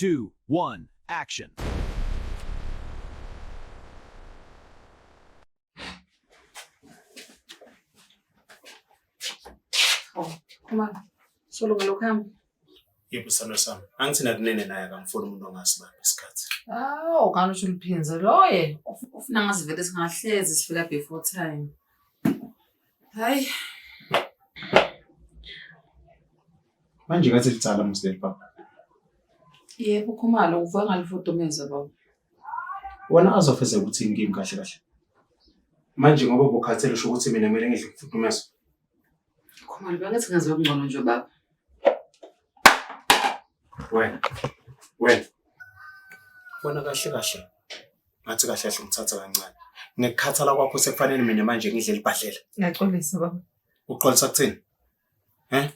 2, 1, action. Oh, Khumalo, solo ngalokhu hamba. Yebo sithando sami. Angithi nakunene naye akamfuni umuntu ongasibambi isikhathi. Hawu, kanti usho uliphinze loye. Ufuna ngazi vele singahlezi sifika before time. Hayi, Manje ngathi licala msileli baba. Yebo Khumalo, uvuka ngalifudumeza baba. Wena azofezeka uthini kimi kahle kahle? Manje ngoba ubukhathele usho ukuthi mina kumele ngidle ukufudumeza. Khumalo, bengithi ngaziwa kungcono nje baba. Wena. Wena. Wena kahle kahle. Ngathi kahle kahle ngithatha kancane. Ngikukhathala kwakho sekufanele mina manje ngidle libhadlela. Ngiyaxolisa baba. Uxolisa kuthini? Eh?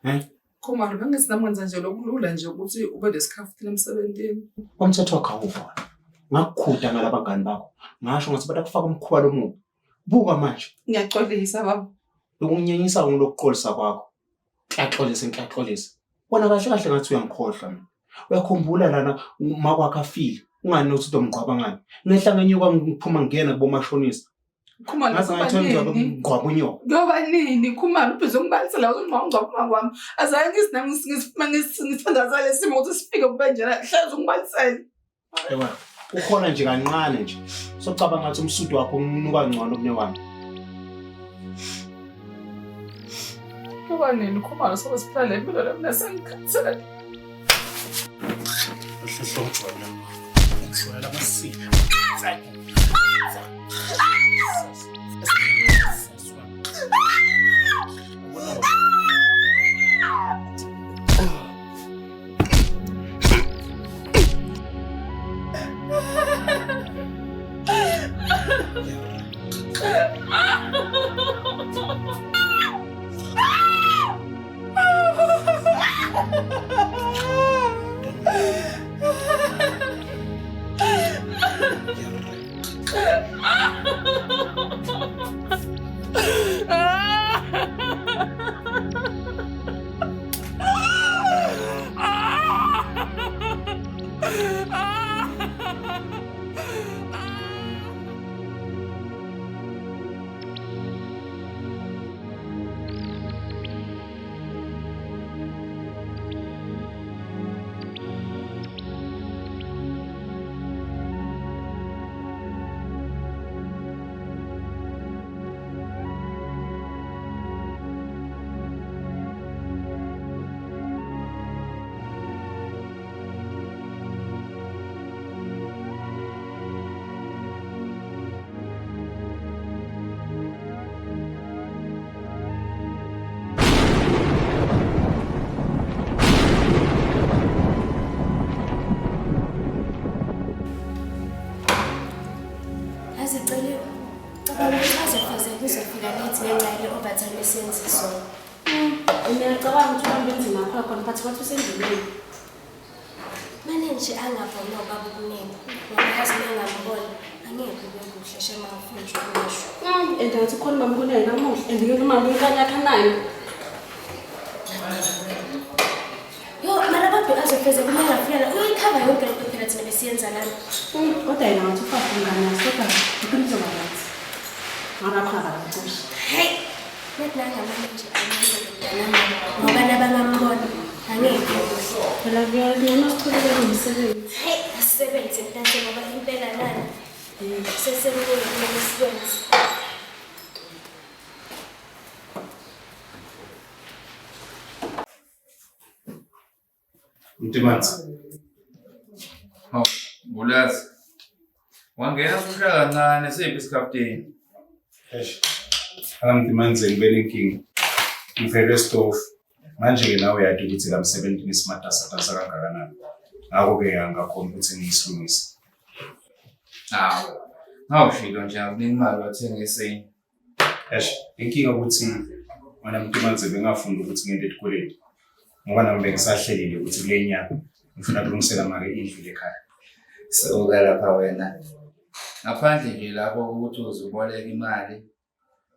Eh? Khumalo, bengithi nami ngenza nje lokulula nje ukuthi ube nesikhafuthini emsebenzini. Umthetho wakho awuvona. Ngakukhuda ngalabangani bakho. Ngasho ngathi batakufaka umkhuba lomubi. Buka manje. Ngiyaxolisa baba. Lokunyenyisa ngilokuxolisa kwakho. Ngiyaxolisa ngiyaxolisa. Wena kahle kahle ngathi uyangikhohlwa mina. Uyakhumbula lana umakwakho afile. Ungani uthi udomgqwaba ngani? Ngehla ngenyuka ngiphuma ngingena kubomashonisa. Khumalo Ngaze kuyoba ngayithola ingcwaba nini? ngqwaba unyoko. Kuyoba nini Khumalo ubhizi ungibalisela uzongcwaba uma kwami. Azange ngisithandazele isimo ukuthi sifike kube njena hlezi ungibalisele. Ewa, ukhona nje kancane nje. Socabanga ngathi umsudu wakho unuka ngcono kunewami. Kuyoba nini Khumalo sobe siphila le mpilo le mina sengikhathele. Ngijwayela amasiko. Yazi Celiwe, cabanga ukuthi azofezeka uzofika late ngenxa yale overtime esiyenze sona. Ngiyacabanga ukuthi uhambe enzima khona khona but wathi usendleleni. Mane nje angaboni ubaba ukunene, ngoba yazi uma engambona angeke kube kuhle shema ngifuna nje ukusho. And ngathi khona umama kunaye namuhla and ngeke imali inkani yakhe anayo. Yo, mara kodwa azofezeka uma engafika la, uyayikhava yonke lento phela thina besiyenza lana. Kodwa yena ngathi ufaka umngane wakhe kodwa iqiniso izoba right. Ngoba khona abakuxoshi. Hey, nathi nangamane nje angeke mntanami, ngoba nabangambona angeke kube kuhle. Phela kuyalingana siqhubeke nomsebenzi. Hey, asisebenze mntase ngoba impela nani sesekuningi kumele sikwenze. Mtimanzi. Hawu, Mbulazi. Wangena usushaya kancane siphi isikhaftini? Eish. Akamtimanzi ngibe nenkinga. Ngivele esitofu. Manje-ke nawe uyati ukuthi la msebenzini simatasatasa kangakanani. Ngakho-ke angakhona ukuthi ngiyisilungise. Hawu. Ngawushilo nje akunika imali wathenga esinye. Eish, inkinga ukuthi wena Mtimanzi bengafundi ukuthi ngente isikweletu. Ngoba nami bengisahlelile ukuthi kule nyanga ngifuna kulungisela make indlu lekhaya. Suka lapha wena. Ngaphandle nje lapho ukuthi uzoboleka imali.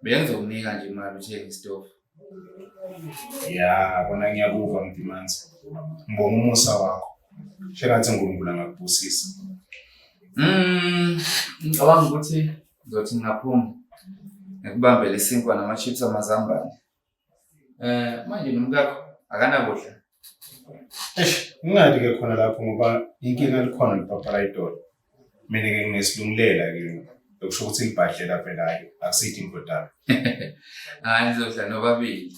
Bengizokunika nje imali uthenge isitofu. Ya, kona ngiyakuva Mtimanzi. Ngibonga umusa wakho. Shengathi uNkulunkulu angakubusisa. Ngicabanga ukuthi ngizothi ngingaphuma ngikubambele isinkwa nama-chips amazambane. Manje nomkakho akanakudla? Eish, ngingathi-ke khona lapho ngoba inkinga likhona lipapa layitolo. Mina-ke nginesilungulela-ke lokusho ukuthi libhadlela phela hhayi akusithi indodana. Hayi nizodla nobabili.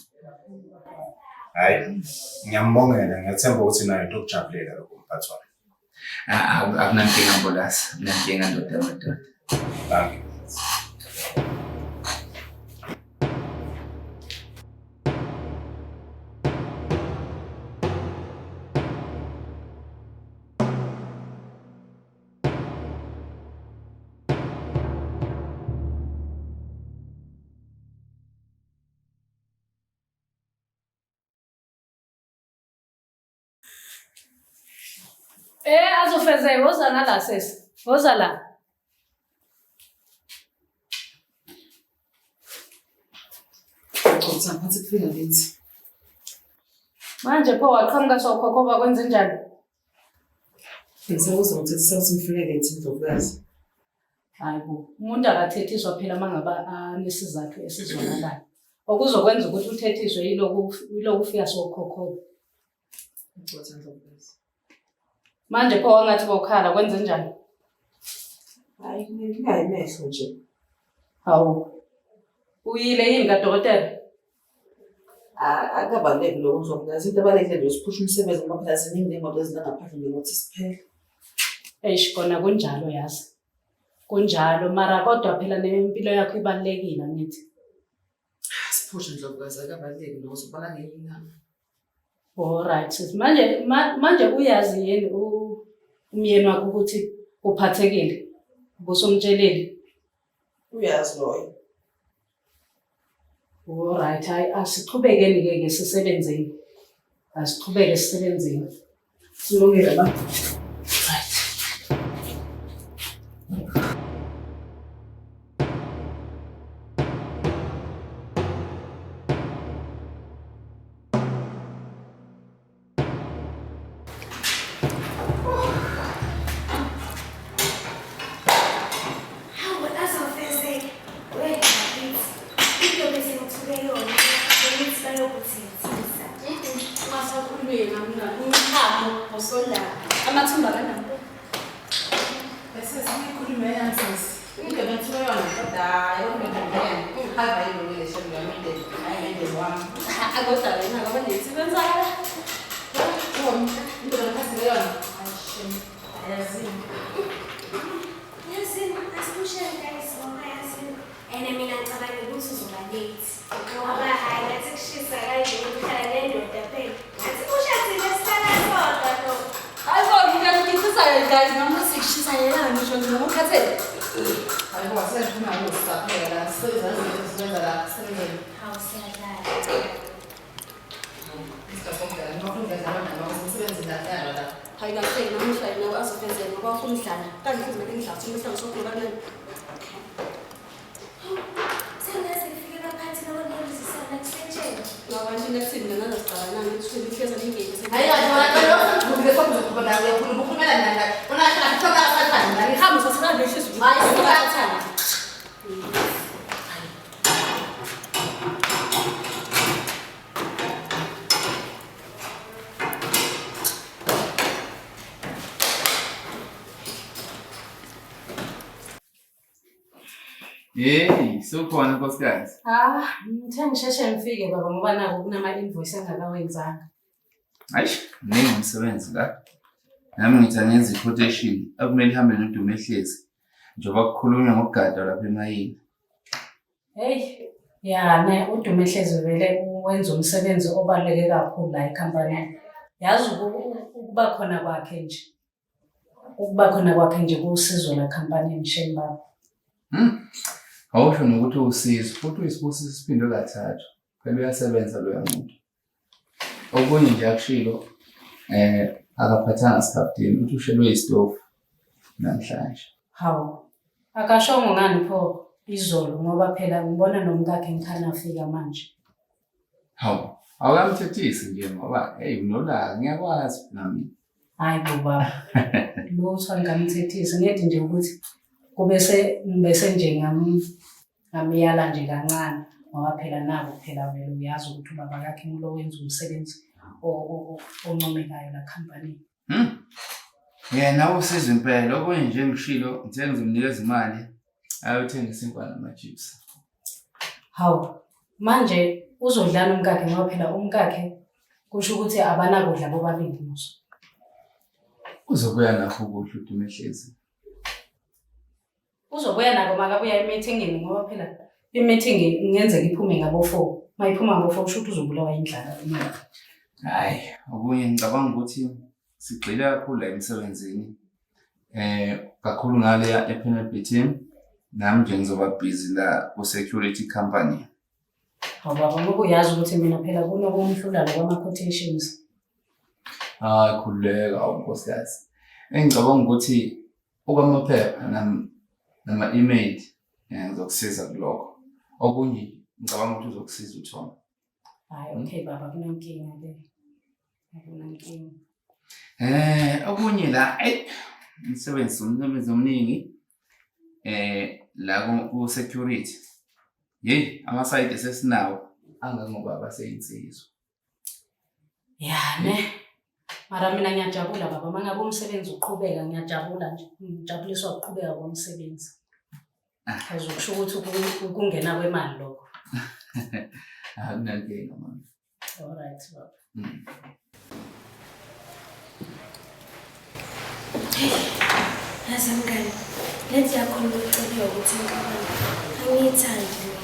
Hhayi, ngiyambongela ngiyathemba ukuthi naye utokujabulela lokho mphathi wami. Akunankinga Mbolasi, akunankinga ndoda madoda. Thank you. Azofezeka, woza nala sesi. Woza la. Xoxa phansi kufika lethi. Manje pho waqhamuka sokhokhoba kwenze njani? Ngisakuzwa ngithethisa ukuthi ngifike lethi Ndlovukazi. Hayi bo, umuntu akathethiswa phela uma ngabe anesizathu esizwakalayo. Okuzokwenza ukuthi uthethiswe yiloku ufika sokhokhoba. Xoxa Ndlovukazi. Manje pho wangathi bokhala kwenze njani? Hayi nginenkinga yemehlo nje. Hawu. Uyile yini kadokotela? Akukabaluleki lokho Ndlovukazi. Into ebalulekile nje usiphushe umsebenzi ngoba phela ziningi ney'moto ezila ngaphandle ngengothi siphele. Eish kona kunjalo yazi. Kunjalo mara kodwa phela nempilo yakho ibalulekile angithi. Siphushe Ndlovukazi akukabaluleki lokho uzobona ngenye ilanga. Alright sis. Manje manje uyazi yini umyeni wakho ukuthi uphathekile? Ubusumtshelile? Uyazi loyo. Alright, hayi asiqhubekeni ke ke sisebenzeni. Asiqhubeke sisebenzeni. Kulungile ba. Right. Hawu azofezeka. Wena bakithi. Into bese ngithuke yona. Bengithi bayokuthethisa. Ungasakhulumi mngani, umchamo osondaba. Amathumba akanampo. Bese siyikhulume yani sisi. Into bengithuke yona kodwa hayi ngiyona. Hava yilungile shame yami hayi umndeni wami. Kodwa wena ngoba nethi kwenzakala. Into bengiphatheke yona. Hayi shame. Ayazini. Yazini, asiphusheni guys ngoba yazini. And mina ngicabanga ukuthi uzoba late. Ngoba hhayi ngathi kushisa kanje uhlala nendoda phela. Ngathi kusha thina sihlala sodwa lo. Hayi bo, ngiyangithisayo guys, noma sikushisa yena ngisho nje noma ukhathele. Hayi ngoba sesiphuma ngokusaphela la. Sisebenza izinto esizenza la. Sisebenzeni. Hawu siyadlala. Isikhathi noma ufuna ukudlala noma umsebenzi la la. Hayi kahle namuhla yena azofezeka ngoba ufuna ukudlala. Kanti futhi kumele ngidlale umhlanga sokhuluma kanani. Sengaze ngifike baphathi nabonozisana kusetsheni. Ngabantu nekuthini mina ngazicabanga nami ukuthi ngihleza ningeke. Hayi kahle wena lokho ngivukile sokuze kuba la uyakhuluma ukhulumela nani la. Una kahle kahle la. Ngihambe usasala ngehlizwe. Hayi, sukathana. Hey, sewukhona nkosikazi. Ah, ngithe ngisheshe ngifike baba ngoba naku kunama invoice engakawenzanga. Eish, mningi umsebenzi la. Nami ngithi angenza i-quotation akumele ihambe noDuma ehlezi. Njengoba kukhulunywa ngokugada lapha emayini. Hey, ya ne uDuma ehlezi vele wenza umsebenzi obaluleke kakhulu la ekhampanini. Yazi ukuba khona kwakhe nje. Ukuba khona kwakhe nje kuwusizo la khampanini shame baba. Awusho nokuthi uwusizo, futhi uyisibusiso siphindwe kathathu. Phela uyasebenza loya muntu. Okunye nje akushilo akaphathanga sikhaftini, uthi ushelwe isitofu namhlanje. Hawu, akashongo ngani pho izolo ngoba phela ngibona nomkakhe ngikhana afika manje. Hawu, awukamthethisi nje ngoba hey unolaka ngiyakwazi nami. Hayi bo baba. Lutho angamthethisi ngedi nje ukuthi kube se ngibese nje ngamyala nje kancane ngoba phela nabo phela vele uyazi ukuthi ubaba kakhe ngulo wenza umsebenzi oncomekayo la company. Yena usiza impela okunye nje ngishilo ngithe ngizomnikeza imali ayothenga isinkwa nama-chips. Hawu, manje uzodlana umkakhe ngoba phela umkakhe kusho ukuthi abanakudla bobabili musa. Uzobuya nakho ukudla uDumehlezi. Uzobuya nako makabuya emithingini ngoba phela i-meeting kungenzeka iphume ngabo-4. Uma iphuma ngabo-4 kusho ukuthi uzobulawa indlala umkakhe. Hhayi, okunye ngicabanga ukuthi sigxile kakhulu la emsebenzini. Kakhulu ngale e-Panel team. Nami nje ngizoba busy la ku-security company. Hawu baba, ngoba uyazi ukuthi mina phela kunokumhlula lo kwama-quotations. Hayi, khululeka awu nkosikazi. Engicabanga ukuthi okwamaphepha nama-email ngizokusiza kulokho. Okunye ngicabanga ukuthi uzokusiza uThoma. Hayi, okay baba, akunankinga ke. Akunankinga. Okunye la, eyi, umsebenzi omningi la ku-security. Yeyi, amasayidi esesinawo angangobaba seyinsizwa. Ya ne. Mara mina ngiyajabula baba, uma ngabe umsebenzi uqhubeka ngiyajabula nje. Ngijabuliswa ukuqhubeka komsebenzi. Uzokusho ukuthi ukungena kwemali lokho. Akunankinga mama. All right baba. Yazi mngani, le ndlu yakho ngiyiceliwe ukuthi ngicabanga. Angiyithandi mina.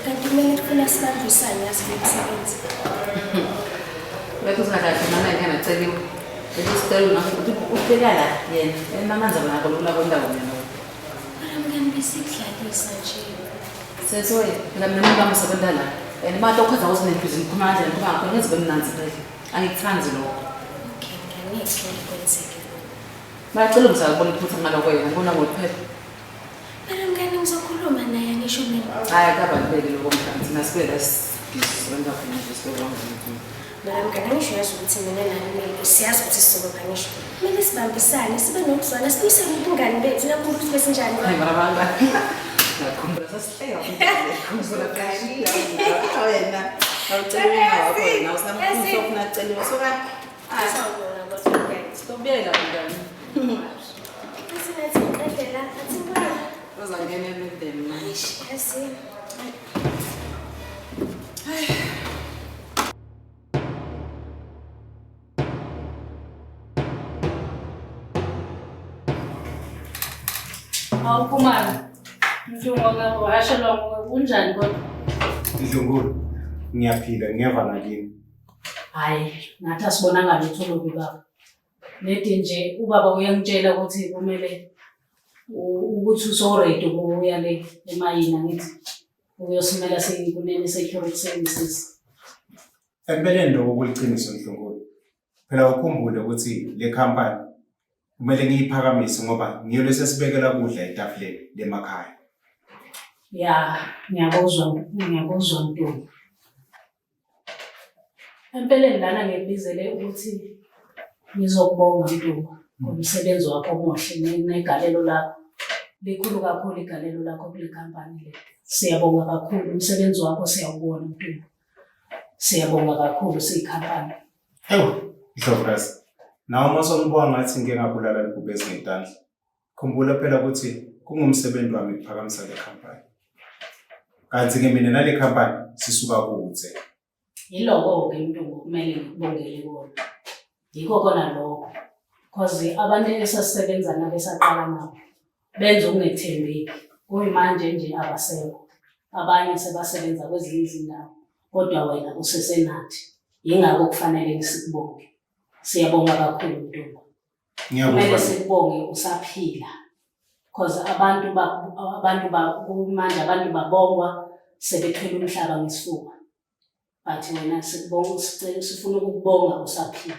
Kanti kumele kufuna sibambisane yazi lo msebenzi. Bethu singakahle mana ngeke naceliwe. Bethu sicela nami ukuthi ufika la yena. Yena amanzi amanako lula kwendawo mina. Mara mngani besikudlalisa nje. Sesiwe, phela mina umuntu wami usebenza la. And uma tokhoza ukuthi nemphizi ngiphuma kanjani ngiphuma ngakhona ngeze bemnanzi phela. Angikuthandi lokho. Okay, mngani, ngeke kwenzeke lokho. Bayacela umzali kubona iphutha ngalokho yena ngibona ngokuphela. Mara mngani ngizokhuluma naye ngisho mina. Hayi akabaluleki lokho mhlawumbe thina sibe la sisebenza khona nje sibe wrong. Mara mngani angisho yazi ukuthi mina nani kumele siyazi ukuthi sizoba ngisho. Kumele sibambisane, sibe nokuzwana, sibuyisele ubungani bethu. Uyakhumbula ukuthi besinjani? Hayi mara bangani. Ngakhumbula sasihleka. Ngakhumbula kahle. Wena awuceli wakho wena usamkhulu sofuna celiwe soka. Sawubona kodwa mngani. Sitobuyela mngani. Athi nathi ngiqede la, athi ngibona. Uzangena emendeni manje. Eish, yazi. Hawu Khumalo, Mntungwa wahashelwa kunjani kodwa? Ndlunkulu, ngiyaphila ngiyeva ngakini. Hhayi, ngathi asibonanga lutho olubi baba. Nedi nje ubaba uyangitshela ukuthi kumele ukuthi uso-ready ukuya le emayini angithi uyosimela sekunene security services. Empeleni lokho kuliqiniso Ndlunkulu. Phela ukhumbule ukuthi le company kumele ngiyiphakamise ngoba ngiyo lesesibekela kudla etafuleni lemakhaya. Ya, ngiyakuzwa, ngiyakuzwa Mntungwa. Empeleni lana ngikubizele ukuthi ngizokubonga Mntungwa ngomsebenzi wakho omuhle negalelo lakho. Likhulu kakhulu igalelo lakho kule company le. Siyabonga kakhulu umsebenzi wakho siyawubona Mntungwa. Siyabonga kakhulu siyikhampani. Ewu, Ndlovukazi. Nawe uma songibonga ngathi ngike ngabulala libhubesi ngedandla. Khumbula phela ukuthi kungumsebenzi wami ukuphakamisa le company. Kanti-ke mina nale company sisuka kude. Yiloko-ke Mntungwa kumele ngikubongele kona. Yikho kona lokho. Cause abantu esasisebenza nabo esaqala nabo benza ukungethembeki. Kuyimanje nje abasekho. Abanye sebasebenza kwezinye izindawo kodwa wena usesenathi. Yingakho kufanele sikubonge. Siyabonga kakhulu Mntungwa. Ngiyabonga. Kumele sikubonge usaphila. Cause abantu kumanje abantu babongwa sebethwele umhlaba ngesifuba. But wena sikubonga, sifuna ukukubonga usaphila.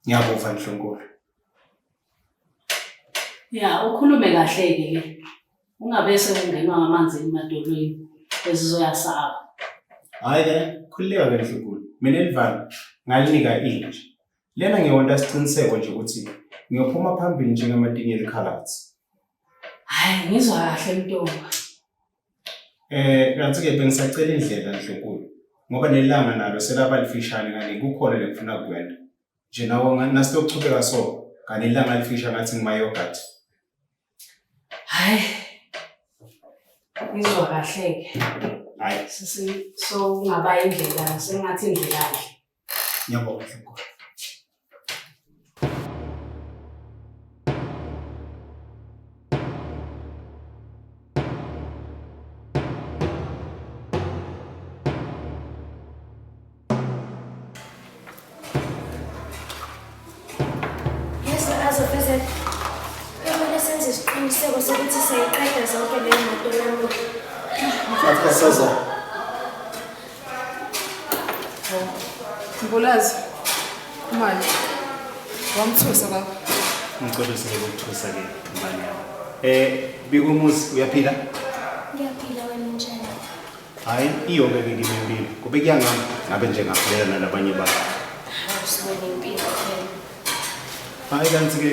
Ngiyakuva Ndlunkulu. Ya, ukhulume kahle-ke ke. Ungabe sekungenwa ngamanzi emadolweni ezizoyasaba. Hhayi ke, khululeka ke Ndlunkulu. Mina elivalo ngalinika inja. Lena ngiyonta siciniseko nje ukuthi ngiyophuma phambili njengamadini elikhalatsi. Hhayi, ngizwa kahle Mntungwa. Kanti-ke bengisacela indlela Ndlunkulu ngoba nelanga nalo selaba lifishane kanti kukhona lekufuna kukwenda. Nje nawo nasilokuchubeka so kanti ilanga lifisha ngathi ngima-yogurt. Hhayi, ngizwa kahle-ke. Hhayi. So kungaba indlela, sengathi indlela nje. Ngiyabonga Ndlunkulu. Yesu azofezeka. Kumele senze isiqiniseko sokuthi siyayiqeda zonke le moto namuhla. Saza. Mbulazi, Khumalo, wamthusa baba. Ngixolise ngokuthusa ke ngane yami. Bikumuzi uyaphila? Ngiyaphila wena unjani? Hayi, iyonke ke kimi impilo. Kube kuyangami ngabe nje ngaphelela nalabanye babo. Hawu sibona impilo phela. Hayi kanti ke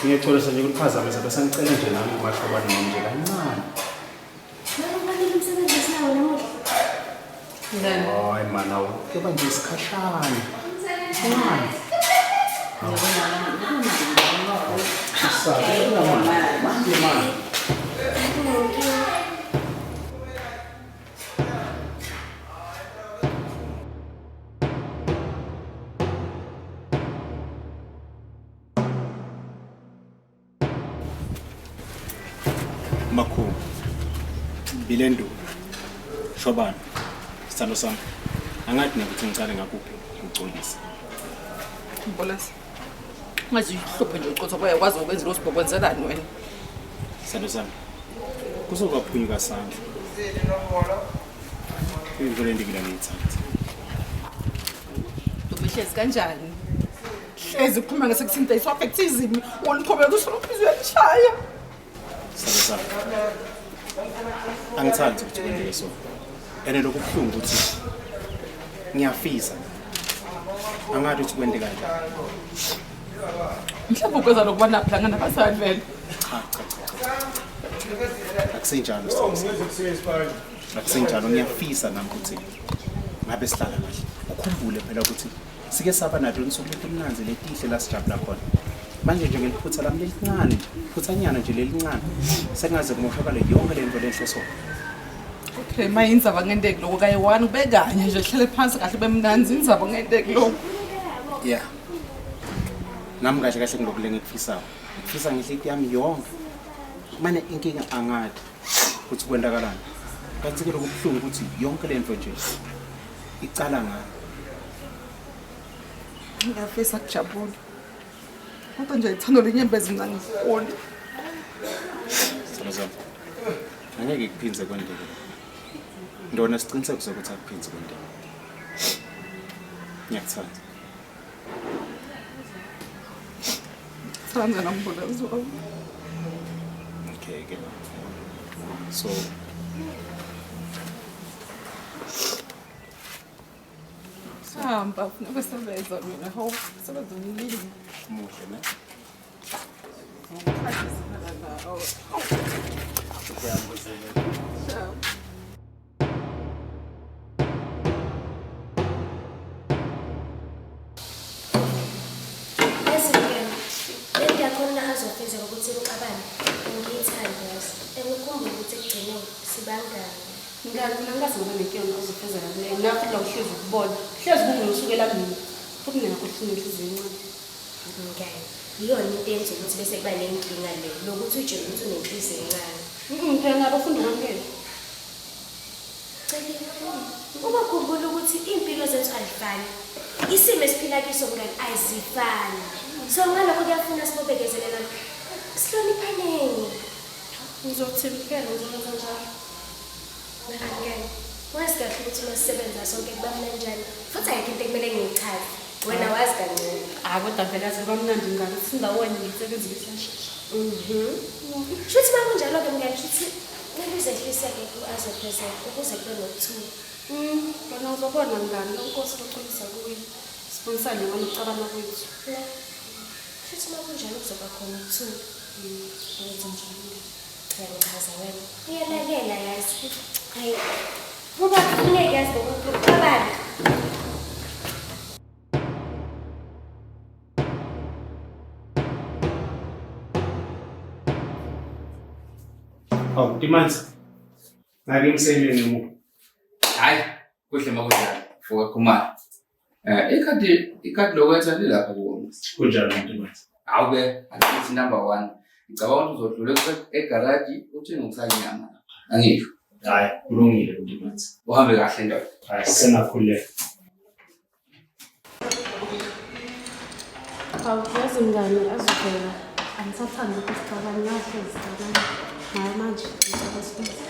ngiyaxolisa nje ukuphazamisa bese ngicela nje nami umahlobane nami nje kancane. Noma kubalulekile umsebenzi esinawo namuhla. Ngani? Hayi mana, kuyoba nje isikhashana. Kancane. Manje manje. Akunankinga. Makhulu. Bilendu. Shobana. Sithando sami. Angathi nekuthi ngicale ngakuphi ukuxolisa. Mbulazi, ungazihluphe nje ucotha kwaye kwazi ukwenza lo sibokwenzelani wena. Sithando sami. Kuzokaphunyuka sandla. Into le ndikila ngiyithatha. Uhlezi kanjani? Hlezi uphuma ngesekuthinta iswafektism, woliqhubeka usolokhu uyalishaya. Sithando sami. Angithandi ukuthi kwenzeke so. Ene lokhu kubuhlungu ukuthi ngiyafisa. Angathi ukuthi kwente kanjani. Mhlawumbe ukwenza lokuba naphila nganabazali vele. Cha cha cha. Akusenjalo sithando sami. Akusenjalo ngiyafisa nami ukuthi ngabe sihlala kahle. Ukhumbule phela ukuthi sike saba nato insuku letimnandzi letihle la sijabula khona. Manje nje ngeliphutha lami lelincane nje, phuthanyana nje lelincane. Sengaze kumoshakale yonke le nto lenhle so. Okay, ma indzaba ngenteki lokho kayi-one kube kanye nje hlale phansi kahle bemnandzi indzaba ngenteki lokho. Yeah. Nami kahle kahle ngilokhu lengikufisayo. Ngifisa ngenhliziyo yami yonke. Mane inkinga angathi ukuthi kwenzakalani. Kanti ke lokhu kubuhlungu ukuthi yonke le nto nje icala ngami. Ngiyafisa kujabula. Kodwa nje ithando lenyembezi mina ngifuni. Sithando sami. Angeke kuphindze kwenteke. Ndona siqiniseko sokuthi akuphindze kwenteke. Ngiyakuthanda. Thanda nambulazi wami. Okay ke. So Hamba, funa ukusebenza mina. Hawu, sebenza umlimi. Muhle ne? Ciao. Yazi mngani, le nto yakhona azofezeka ukuthi nixabane, angiyithandi yazi. Engikhumbule ukuthi ekugcineni sibangani. Mngani, mina ngikaze ngibe nenkinga ozofezeka kule. Mina futhi la uhlezi ukubona. Hlezi kungusukela mina. Futhi mina ngakho hlezi nenhliziyo encane. Mngani, iyona into eyenza ukuthi bese kuba nenkinga le, lokuthi utshele ukuthi unenhliziyo encane. Phela nabo ufunda ukwamukela. Celiwe, ubakhumbula ukuthi iy'mpilo zethu ayifani. Isimo esiphila kiso mngani ayizifani. So ngalokho kuyafuna sibobekezelelana. Sihloniphaneni. Ngizothini kuphela ngizokwenza njalo. Mngani, wazi kahle ukuthi uma sisebenza sonke kuba mnanjani. Futhi ayikho into ekumele ngiyichaze. Wena wazi kangcono. Hayi kodwa vele yazi kuba mnandi mngani ukuthi sindawonye ngisebenze besiyashesha. Shuthi uma kunjalo-ke mngani, shuthi kumele uzehlise-ke ku-azophezeka ukuze kube nokuthula. Wena uzobona mngani, nonkosi loxolisa kuye. Sibonisane ngona ukucabana kwethu. Futhi uma kunjalo kuzoba khona ukuthula. Wenza njalo. Uyangichaza wena. Uyalalela yazi. Hayi. Kuba kufuneka yazi ngokucabana. Awu, Timanzi. Ngake emsebenzini ngemuva. Hayi, kuhle makunjalo. Mfoka Khumalo. Ikhadi lokwetha lilapha kuwona. Kunjalo Timanzi. Awuke, asithi number 1. Ngicabanga ukuthi uzodlula egaraji uthenge ukusanyama. Angisho. Hayi, kulungile Timanzi. Uhambe kahle ndoda. Hayi, sengakhululeka. Awu, yazi mngani azovela. Angisathandi ukuthi sixabane ngahlezi sixabane. Hayi manje ngicela sibuze.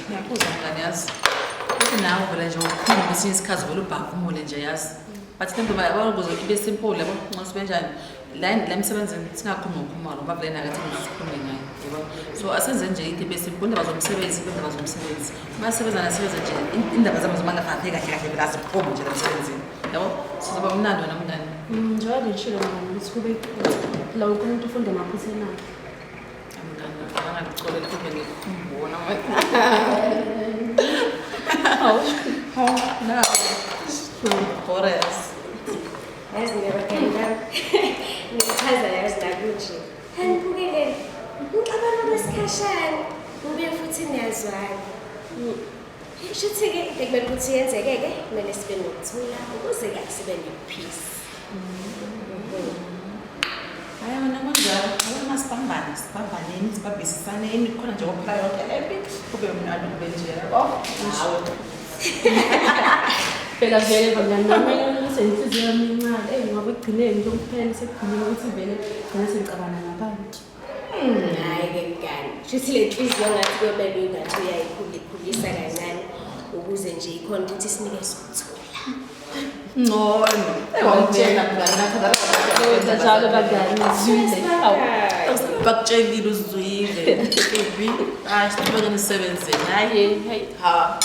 Ngiyakuzwa mngani yazi. Uthi nawe vele nje ukhuluma kwesinye isikhathi vele ubhavumule nje yazi. But le nto bakuze ibe simple yabo nxa sibe njani. La emsebenzini singakhulumi ngokhumalo ngoba vele naye athi sikhulume ngaye yabo. So asenze nje into ibe simple indaba zomsebenzi indaba zomsebenzi. Uma sebenza nasebenza nje indaba zami zomangafaphe kahle kahle vele aziphumi nje la emsebenzini. Yabo sizoba mnandi wena mngani. Njengoba ngishilo mngani ukuthi kube la wonke umuntu ufunde emaphutheni akhe. Mngani angakuxolela futhi ngikumbona. Hawu, na. Boris. Yazi ngiyabagani bami. Ngichaza yazi la kunje. Anibukelele. Uxabano lwesikhashana. Ube futhi niyazwana. Shuthi-ke into ekumele ukuthi yenzeke-ke kumele sibe nokuthula ukuze-ke sibe ne-peace. Hayi wena kunjalo, awuna sibambane, sibambaneni, sibambisisaneni, khona nje kokuphela yonke lempi, kube mnandi kube nje yabo. Hawe. Phela vele bangani nami ukuthi inhliziyo yami incane, ngoba ekugcineni nje kuphela sekugcineni ukuthi vele gcina sengicabana nabantu. Hhayi-ke mngani, shuthi le nhliziyo ngathi kuyomele ingathi uyayikhulisa kancane ukuze nje ikhona ukuthi isinikeze ukuthula. Ngcono. Wangitshela mngani nakho Wenza njalo bangani, ngizwile. Hawu. Bakutshelile uzwile. Baby, hayi siqhubeke nisebenzeni. Hayi, hayi. Ha.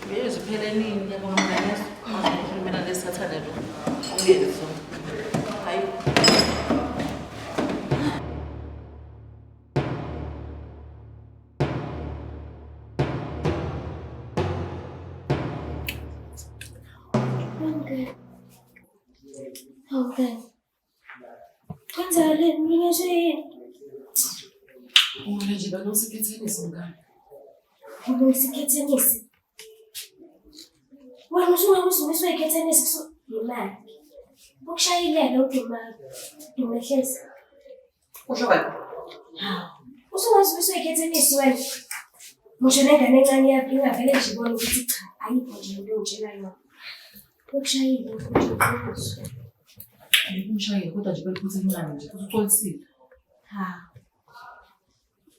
Ngeke uphele nini ngiyabonga mngani. Ukhulumela lesathane lo. Ungeke so. Hayi. Hawu mngani. Kwenzakaleni? Nginyezwe yini? Wena nje banosikhethenisi mngani. Ubusikhethenisi? Wena usungakwazi umiswa ikhethenisi yimali. Ukushayilele uduma dumehlezi. Usho bani? Hawu. Usungakwazi umiswa ikhethenisi wena. Ngisho nengane encane ingavele nje ibone ukuthi cha ayikho nje into ongitshela yona. Ukushayile futhi uqiniso. Ngimshayile kodwa nje beliphutha elincane nje futhi uxolisile. Ha.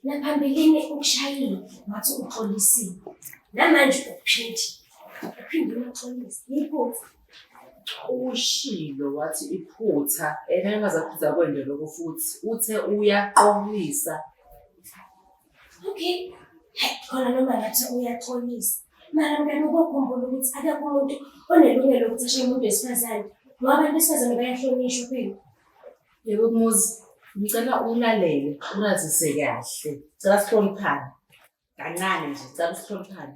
Naphambilini ukushayile wathi uxolisile. Namanje uphinde. Uphinde uxolise. Iphutha. Ushilo wathi iphutha ena engazaphutha kwende lokho futhi uthe uyaxolisa. Okay. Khona noma ngathi uyaxolisa. Mara mngani ukukhumbula ukuthi akekho umuntu onelungelo lokuthi ashaye umuntu wesifazane. Ngoba abantu besifazane bayahlonishwa phela. Yebo Muzi, ngicela ulalele, unazise kahle. Cela sihloniphane. Kancane nje, cela sihloniphane.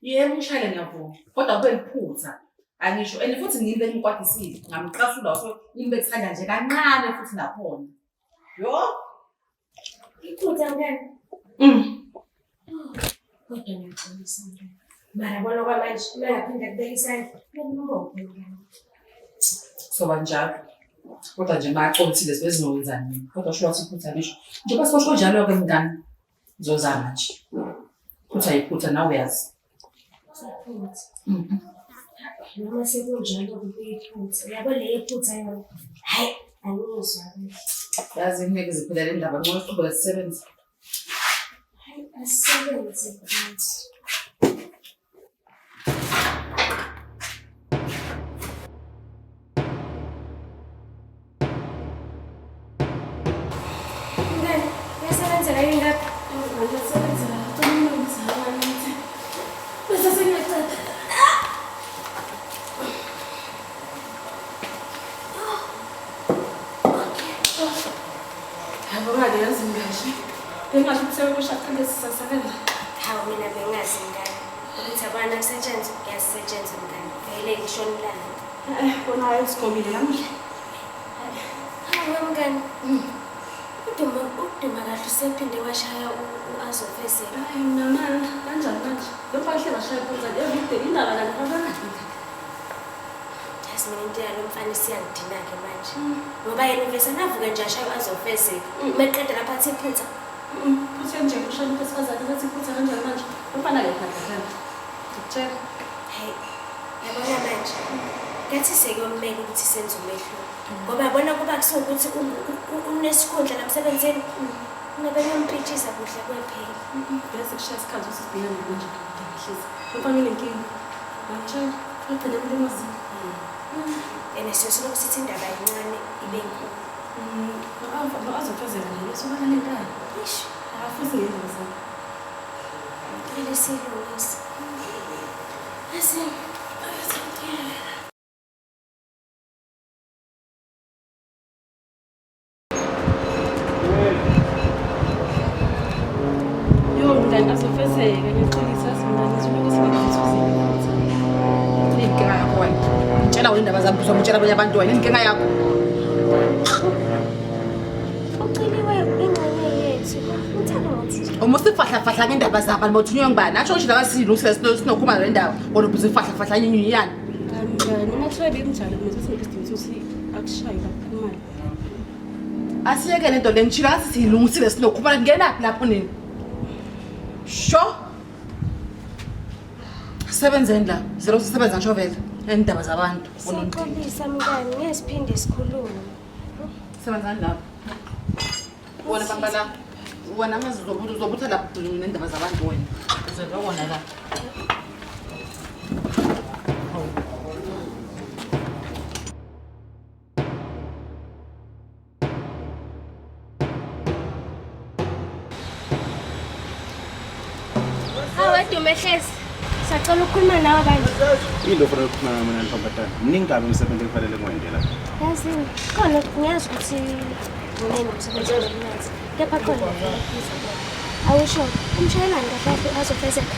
Yebo ushayele ngiyavuma, kodwa kube liphutha. Angisho and futhi ngimi bengikwatisile, ngamqasula so ngimbethanda nje kancane futhi nakhona. Yo, Iphutha mngani. Kodwa ngiyaxolisa mngani. Mara bona kwamanje uma ngaphinda kubeka isandla, bekumbophe mngani. Soba njalo. Kodwa nje maxolisile sibe sizokwenzani. Kodwa sho wathi iphutha ngisho. Njengoba sibosho kanjalo-ke mngani, ngizozama nje. Phutha yiphutha nawe uyazi. Iphutha. Noma sekunjalo kuyiphutha. Uyabo le yephutha yona. Hayi, angizwa kahle. Yazi ngeke ziphela le ndaba ngcono siqhubeke sisebenze. Hayi, asisebenze manje. Mngani, uyasebenzela yini lapha? Angisebenzela, cela umlungise abantu. Bese sengiyacela. Ngiyabonga-ke yazi mngani. Bengingasho ukuthi sekushaqile sisasebenza. Hawu mina bengazi mngani. Ukuthi abana kusetshenzwa, kuyasetshenzwa mngani. Vele ngishona ilanga. Eh, kona hayi usigomile namuhla. Hawu mngani. Uduma uduma kahle usephinde washaya u-Azofezeka. Hayi mina mani, kanjani manje? Lo mfana hlezi ashaya iphutha everyday indaba kanti kanjani? Yazi mina into yalo mfana isiyangidina-ke manje. Ngoba yena uvese navuka nje ashaye u-Azofezeka. Meqeda lapha athi iphutha. Futhi nje ushaya umuntu wesifazane athi iphutha kanjani manje? Lo mfana akekho kahle ekhanda. Ngikutshela. Hey, yabona manje. Ngathi sekuyomele ukuthi senze umehluko. Ngoba yabona kuba kusuwukuthi unesikhundla la msebenzini. Ngabe kuyompitshisa kuhle kwephela. Vele sekushaya isikhathi ukuthi sibhekane manje ndoda hlezi. Lo mfana unenkinga. Ngakutshela. Ugcine emlimazile. And siyosoloko sithi indaba yincane ibe nkulu. No Azofezeka nje usuka nenkani. Eish, Akafisi ngendaba zakhe. kumele siyilungise. Yazi, Yo mngani Azofezeka ngiyaxolisa yazi mngani ngizwile ukuthi ngikufuthuzile futhi. Inkinga yakho wena. Ngitshela wena indaba zami uzomtshela abanye abantu wena inkinga yakho. Uceliwe ingxenye yethu. Ngithanda ngokuthi nje. Uma usifahlafahla ngendaba zabantu bothunywe ngubani? Asho ngisho la silungise sinokhuma le ndaba. Wena ubusifahla nyinyani. Hayi mngani noma kuthiwa bekunjalo mina ukuthi ngisidingo ukuthi akushaye kakhulu. Asiyeke lento le ngishilo ngathi siyilungisile sinokhuma ngenaphi lapho nini? Sho. Sebenzeni la. Zero sisebenza ngisho vele. Indaba zabantu. Siyaxolisa mngani, ngeke siphinde sikhulume. Sebenzani lapho. Wena bamba la. Wena manje uzobutha uzobutha lapho nendaba zabantu wena. Uzobe wona la. Hawu Dume hlezi. Sacela ukukhuluma nawe bandla. Into ofanele ukukhuluma nayo mina ntombazane. Mningi kabi umsebenzi ekufanele ngiwenzela. Yazi khona ngiyazi ukuthi muningi umsebenzi owenza. Kepha khona ngifuna ukubuza kuwena. Awusho, umshayelani kahle kahle Azofezeka?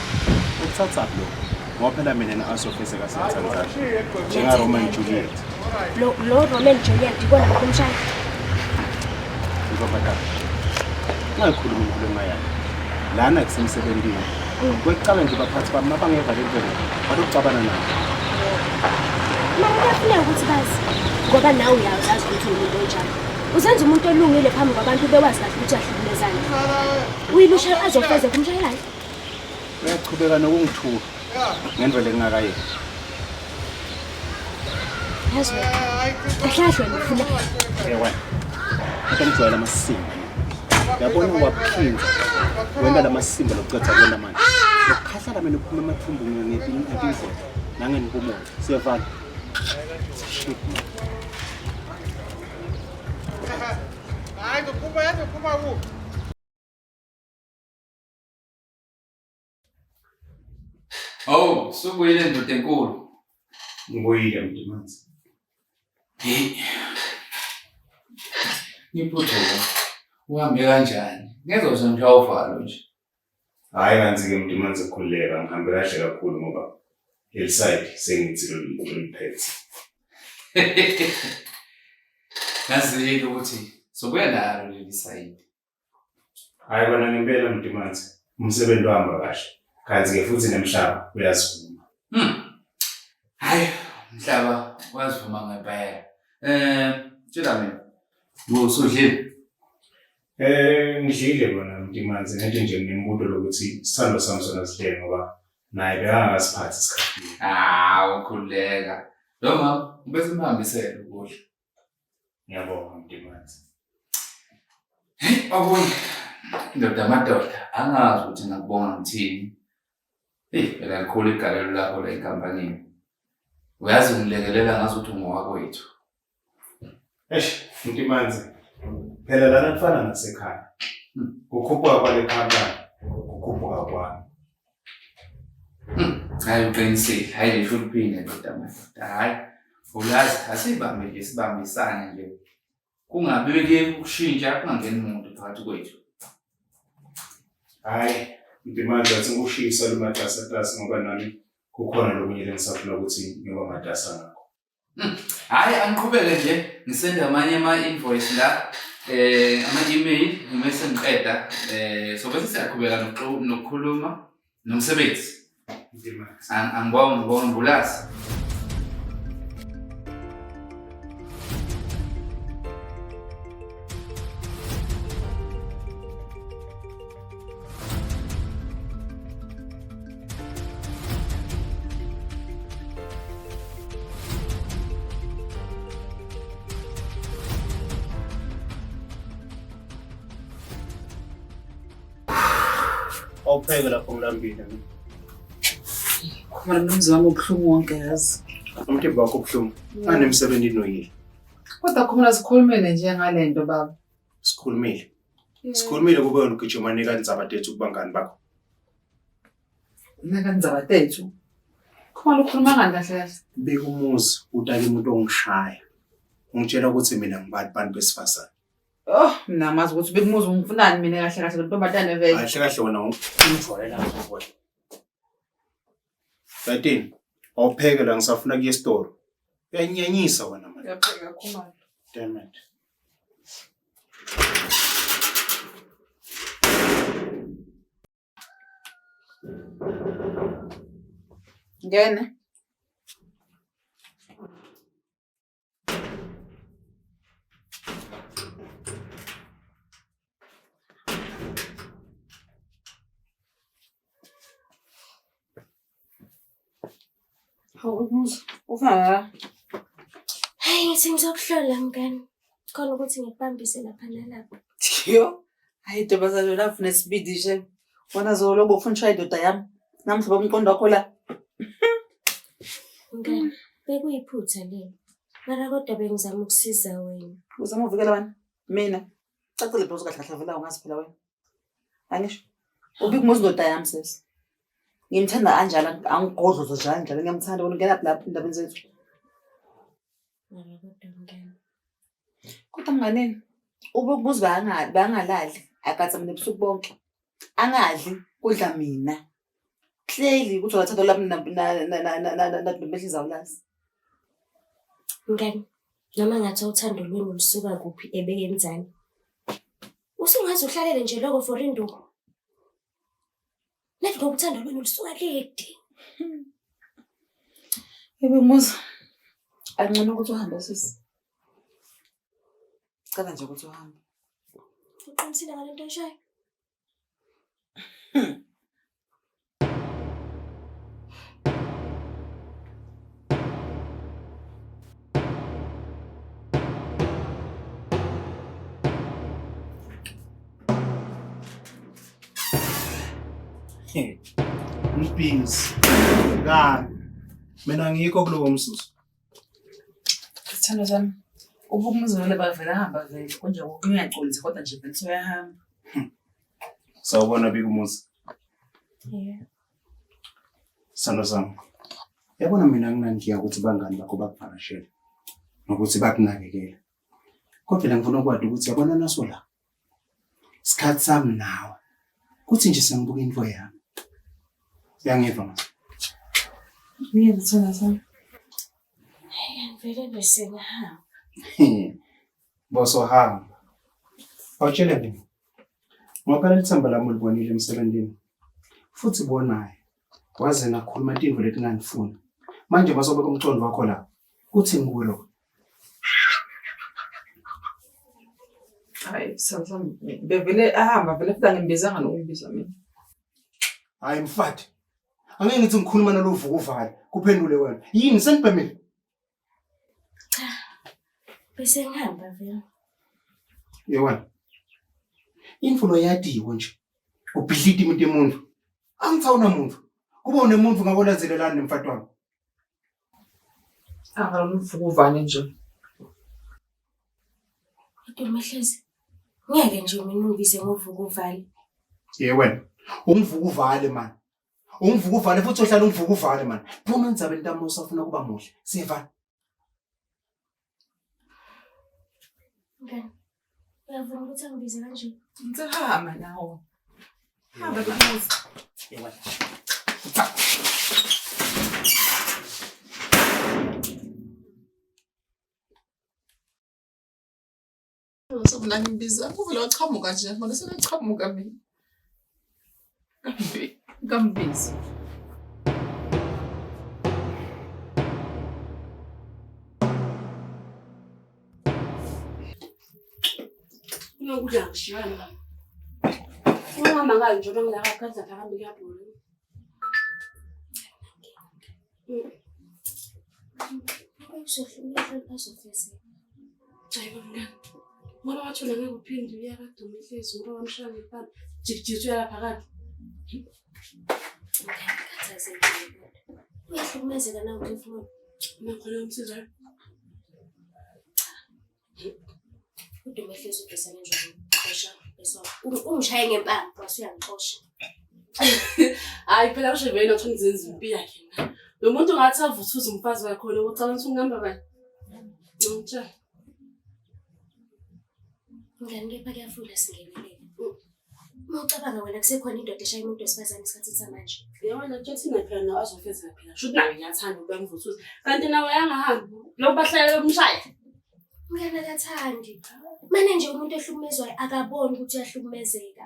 Ukuthathaphi lokho? Ngoba phela mina no-Azofezeka siyathandana. Njenga-Romeo and Juliet. Lo Romeo and Juliet ikona lokho umshaya. Ntombazane. Ungayikhulumi inkulumo engayayo. Lana kusemsebenzini. Kwekuqala nje baphathi bami mabangeva le nto le, balokucabana nabo. Mara kuyafuneka ukuthi bazi ngoba nawe uyazazi ukuthi uwumuntu onjani. Uzenza umuntu olungile phambi kwabantu bewazi kahle ukuthi uyahlukumezana. Uyile ushaya Azofezeka umshayelani? Uyachubeka nokungithuka ngendlela engingakayeki. Yazi wena, kahle kahle wena ufuna Eh wena. Ake ngijwayele amasimba. Uyabona waphinda wena lamasimba lokucetha kuwena manje. Lokukhahlala mina uphuma emathumbu ngepinzela nangenikumoya. Siyavana. Shit man. Oh, subuyile ndoda enkulu. Ngibuyile Mntimanzi. Hey. Ngiphuthuka. Uhambe kanjani? Ngeke uzongishaya uvalo nje. Hhayi kanti-ke Mntimanzi khululeka ngihambe kahle kakhulu ngoba leli side sengithi loliphethe. Ngazile ukuthi sobuya nalo leli sayidi. Hhayi kona ngempela Mntimanzi umsebenzi uhamba kahle. Kanti-ke futhi nemhlaba uyasivuma. Hayi, umhlaba wazivuma ngempela. Tshela mina. Usudlile? Ngidlile kona Mntimanzi ngathi nje nginembuto lokuthi isithando sami sona sidlele ngoba naye bekangakasiphathi isikhathi. Ah, ukhululeka. Lo mama ubese umhambisele ukudla. Ngiyabonga Mntimanzi. Hey, okunye. Ndoda amadoda, angazi ukuthi ngakubonga ngithini. Hey, phela likhulu igalelo lakho la enkampanini. Uyazi ungilekelela ngazi ukuthi ungowakwethu. Eish, Mntimanzi. Phela lana kufana nasekhaya. Kukhuphuka kwale khampani, kukhuphuka kwami. Hayi uqinisile, hayi lisho uliphinde ndoda amadoda. Hayi, ulazi asibambe nje sibambisane nje. Kungabi ke ukushintsha kungangeni umuntu phakathi. phakathi kwethu. Hhayi, Ndimande athi ngikushisa lumatasatasa ngoba nami kukhona lokunye lengisafuna ukuthi ngiba matasa ngakho. Hhayi angiqhubeke nje ngisende amanye ama-invoice la ama-email ngime sengiqeda so bese siyaqhubeka nokukhuluma nomsebenzi. Ndimande. Angibonge ngibonge Mbulasi. Awupheke lapho ngilambile mina. Khona nomzi wami ubuhlungu wonke yazi. Umtimba wakho ubuhlungu. Anemsebenzi noyile. Kodwa khona sikhulumele nje ngale nto baba. Sikhulumile. Sikhulumile kube wena ugijima nika indzaba tethu kubangani bakho. Nika indzaba tethu. Khona ukhuluma ngani kahle kahle? Beka umuzi utake umuntu ongishaya. Ungitshela ukuthi mina ngibani bantu besifazane. Oh, mina ngazi ukuthi bekumuzi ungifunani mina kahle kahle lo ntombazane vele. Kahle kahle wena ungijwayela ngakho. 13. Awupheke la ngisafuna kuye esitolo. Uyanyanyisa wena manje. Uyapheka Khumalo. Damn it. Ngena. Hawu Musa, ufana la. Hayi ngithi ngizokuhlola mngani. Khona ukuthi ngikubambise lapha nalapha. Yo, hayi ntombazane wena ufuna isibindi nje. Wena zolobo ufuna ushaya indoda yami. Namhla bomqondo wakho la. Mngani, bekuyiphutha lelo. Mara kodwa bengizama ukusiza wena. Uzama uvikela wena. Mina. Cacile phela kahle kahle vela ungazi phela wena. Angisho. Ubika umuzi indoda yami sesi. Ngimthanda anjalo angigodloza njalo njalo ngiyamthanda wena ungena lapha endabeni zethu. Mara kodwa mngani. Kodwa mnganeni, ube kubuza bangalali akatsa mina ebusuku bonke. Angadli kudla mina. Clearly ukuthi wathatha lami na na zawulazi. Mngani, noma ngathi uthando lwenu lusuka kuphi ebekenzani. Usungaze uhlalele nje lokho for induku. Nathi ngoba uthando lwenu lusuka lede. Yebo Musa. Angcono ukuthi uhambe sisi. Cela nje ukuthi uhambe. Uqinisile ngale nto oyishoyo? Ngibhizi. Ngani? Mina ngikho kulowo mzuzu. Sithando sami. Ubuka umuzi vele bavele ahamba vele konje kuyaxolisa kodwa nje vele soyahamba. Sawubona bika umuzi. Yeah. Sithando sami. Yabona mina nginankinga ukuthi bangani bakho bakuvakashele nokuthi bakunakekele. Kodwa la ngifuna ukwadi ukuthi yabona naso la. Isikhathi sami nawe. Kuthi nje sengibuka into yami. Uyangiva manje? Ngiyeza sithando sami. Hayi ngivele bese ngihamba. Boso hamba. Awutshele mina. Ngoba phela lithemba lami ulibonile emsebenzini. Futhi bonayo. Waze nakhuluma tintfo letingangifuni. Manje basobeka umcondo wakho la. Kuthini kuwe lokho? Hayi sithando sami bevele ahamba vele futhi angimbizanga nokumbiza mina. Hayi mfati. Angeke ngithi ngikhuluma nalovuka uvale. Kuphendule wena. Yini senibhemile? Cha. Bese ngihamba vele. Yewena. Imfulo yadiwe nje. Ubhidlita imuntu emuntu. Angithawuna muntu. Kuba unemuntu ngakolazelelani nemfati wami. Angaluvuka uvale nje. Kodwa Mehlezi, ngeke nje mina ungibize ngovuka uvale. Ye wena. Ungivuka uvale man. Ungivuka uvale futhi uhlala ungivuka uvale man. Phuma endzabeni tami usafuna kuba muhle. Siyevana. Mngani, Uyavuma ukuthi angibize kanje? Ngithe hamba nawo. Hamba kumuzi. Mina ngimbiza uvele wachamuka nje manje sebechamuka mina. Kambi kambizi. Unokudla ngishiyana. Ungihamba ngalo nje uma ngilapha phansi lapha kambi kuyabhora. Uzohluleka azofezeka. Hayi bo mngani. Ngoba wathula ngeke uphinde uye kaDuma ehlezi ngoba wamshaya ngempama. Jikijiki uya lapha kabi. Mngani ngikhathazekile kodwa. Uyahlukumezeka na umphefumulo? Uma khona umsizayo. UDuma ehlezi ubhesane nje ungixosha bese ungishaye ngempama wase uyangixosha. Hayi phela kusho vele nokuthi ngizenza impi yakhe na. Lo muntu ngathi avuthuza umfazi wakhe khona ucabanga ukuthi ungihamba bani? Ngitshela. Mngani kepha kuyafuna singenelele. Uma ucabanga wena kusekhona indoda eshaya umuntu wesifazane esikhathini samanje. Yabona nje thina phela nawe azofezeka phela. Shuthi nawe ngiyathanda ukuba ngivuthuze. Kanti nawe yangahambi. Lokhu bahlale bemshaya. Mngani akathandi. Mane nje umuntu ohlukumezwayo akaboni ukuthi uyahlukumezeka.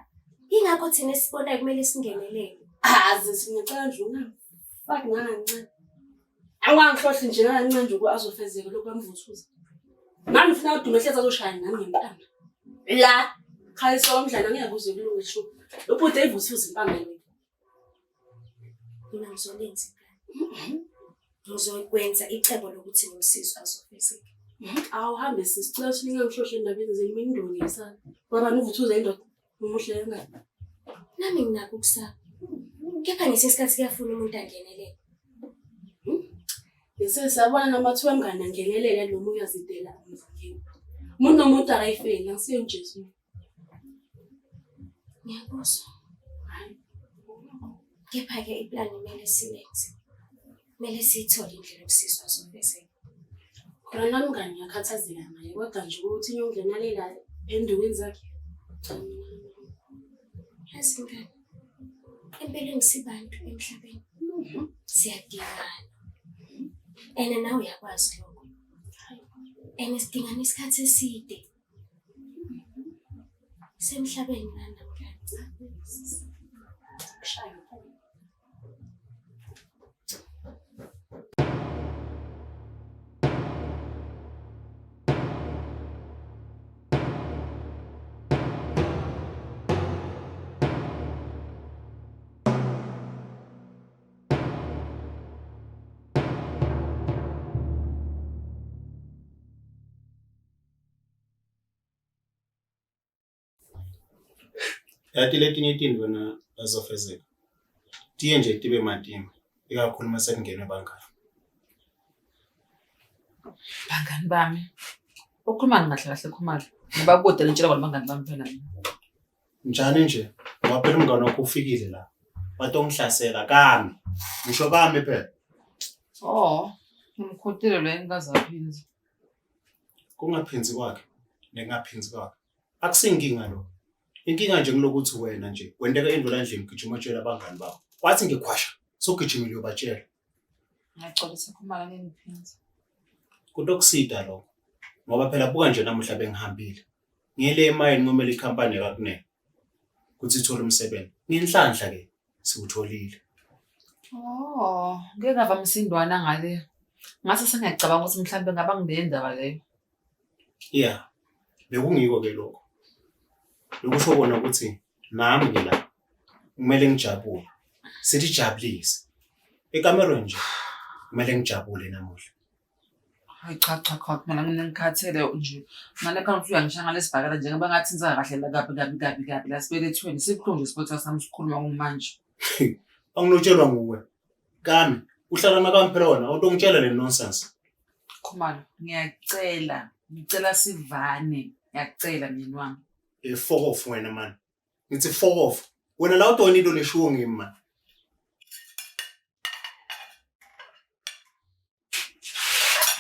Yingakho thina esibonayo kumele singenelele. Aze singicela nje ungangifaki nakancane. Awangihlohli nje nakancane nje ukuba azofezeka lokhu bamvuthuza. Nami ngifuna uDuma ehlezi azoshaya nami ngempama. La khalisa umdlalo angeke kuze kulunge shu. Lo bhuti eyivuthuza impama yena. Mina ngizolenza iplani. Ngizokwenza icebo lokuthi ngimsize azofezeka. Awuhambe sisi, cela ukuthi ningangihlohli endabeni zenu mina indoni ngisana. Ngoba nivuthuza indoda umuhle kangaka. Nami nginakho ukusaba. Kepha ngesinye isikhathi kuyafuna umuntu angenelele. Sesiyabona namathuba emngane angenelele noma uyazidela emzingeni. Umuntu nomuntu akayifeli, angisiyo uJesu. Ngiyakuzwa. Kepha-ke iplani kumele silenze. Kumele siyithole indlela yokusizwa azofezeka. Khona nami mngani ngiyakhathazeka ngaye kodwa nje ukuthi ngiyongenelela endukwini zakhe. Cha mina. Yazi mngani, empeleni sibantu emhlabeni. Siyadingana. And nawe uyakwazi lokho. And sidingana isikhathi eside. Semhlabeni lana mngani. Kushaya. Yathi letinye itinto wena azofezeka. Tiye nje tibe matima, ikakhulu uma sekungenwe bangani. Bangani bami. Ukhuluma kahle kahle Khumalo. Ngoba kude nitshela kwala bangani bami phela mina. Njani nje? Ngoba phela umngani wakho ufikile la. Watongihlasela kami. Ngisho kami phela. Oh, ngimkhutile lo engikaze aphindze. Kungaphinzi kwakhe nekungaphinzi kwakhe. Akusinkinga lokho. Inkinga nje kulokuthi wena nje wenteka into la endlini gijima utshela abangani bakho. Wathi ngikhwasha, sogijimile uyobatshela. Ngiyaxolisa Khumalo ngeke ngiphindze. Kutokusida lokho. Ngoba phela buka nje namuhla bengihambile. Ngiyele emayini ngomele ikhampani yakaKunene ukuthi ithole umsebenzi. Ngenhlanhla ke siwutholile. Oh, ngeke ngava msindwana ngale. Ngase sengiyacabanga ukuthi mhlambe ngaba nginendaba leyo. Yeah. Bekungiko ke lokho. Lokusho kona ukuthi nami ke la kumele ngijabule. Sithi jabulise. Ekamerweni nje kumele ngijabule namuhla. Hayi cha cha cha mina ngikhathele nje. Ngale khona ukuthi uyangishaya ngalesibhakela nje ngoba ngathi ngiza kahle la kabi kabi kabi kabi la sibelethweni sibuhlungu nje isibotha sami sikhuluma kumanje. Anginotshelwa nguwe. Kami, uhlala nakami phela wena, awutongitshela le nonsense. Khumalo, ngiyacela, ngicela sivane. Ngiyacela myeni wami. Eh fuck off wena man. Ngithi fuck off. Wena la utona into leshiwo ngimi man.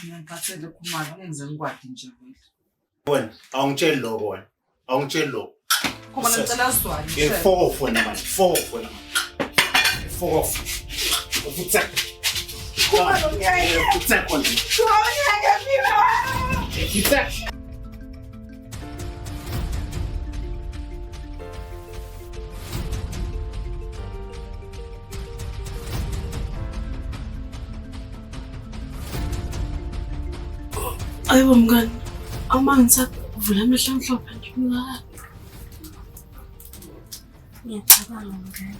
Ngiyakhathele Khumalo, ngeke ngize ngikwadi nje vele. Wena awungitsheli lokho wena. Awungitsheli lokho. Khumalo ngicela sizwane. Yeah, fuck off wena manje. Fuck off wena manje. Fuck off. Futsek. Khumalo ngiyayeka. Futsek wena. Khumalo ngiyayeka mina. Futsek. Ayibo mngani, amanzi avula amehlo amhlophe nje mngani. Ngiyacabanga mngani.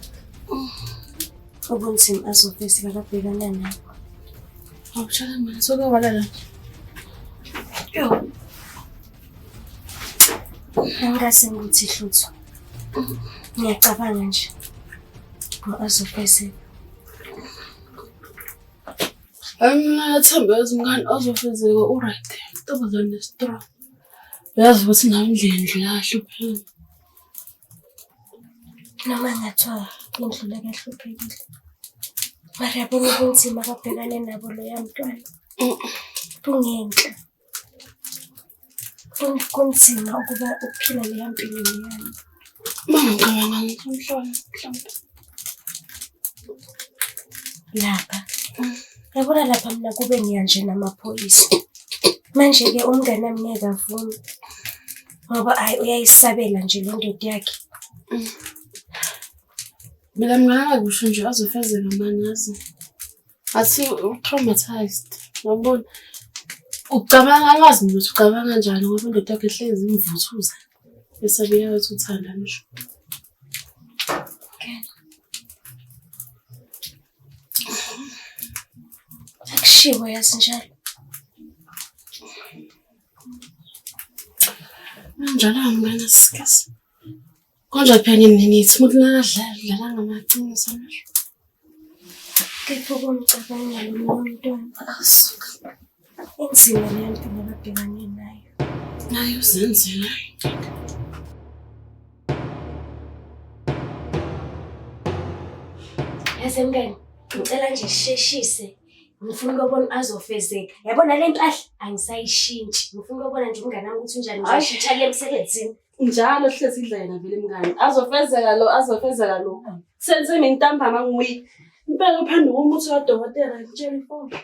Ubunzima azofezeka akabhekana nabo. Awutshela mngani, soke walala nje. Yo. Angikaze ngikuthi hlutho. Ngiyacabanga nje. Ngo-azofezeka. Mina ngathemba yazi mngani azofezeka u-right. Intombazane strong. Uyazi ukuthi nawe indlela indlula kahluphekile. Noma ngathiwa indlula kahluphekile. Mara yabona ubunzima ababhekane nabo loya mntwana. Bungenhla. Kunzima ukuba ukuphila leya mpilo leyana. Uma ngicabanga ngizomhlola mhlawumbe. Lapha. Yabona lapha mina kube ngiya nje namaphoyisa. Manje-ke umngane wami ngeke avume. Ngoba hhayi uyayisabela nje le ndoda yakhe. Mina mngane kusho nje azofezeka mani yazi. Athi u-traumatized. Uyabona? Ucabanga angazi mina ukuthi ucabanga kanjani ngoba indoda yakhe ihlezi imvuthuza. Esabeka ukuthi uthanda ngisho. Akushiwo yazi njalo. Kanjalo mngane sikasi. Kodwa phela ninithi umuntu nakadlala udlala ngamaqiniso ngisho. Kepha ukumcabangela omunye umntwana. Inzima leyo mpilo ababhekane nayo. Nayo uzenzile. Yazi mngani, ngicela nje sisheshise. Ngifuna ukubona azofezeka. Yabona le mpahla angisayishintshi. Ngifuna ukubona nje umngane wami ukuthi unjani ngizoshintsha le emsebenzini. Njalo hlezi idla yena vele mngani. Azofezeka lo, azofezeka lo. Senze mina ntambama nguyi. Impela uphenduka umuthi kadokotela ngitshela ifoni.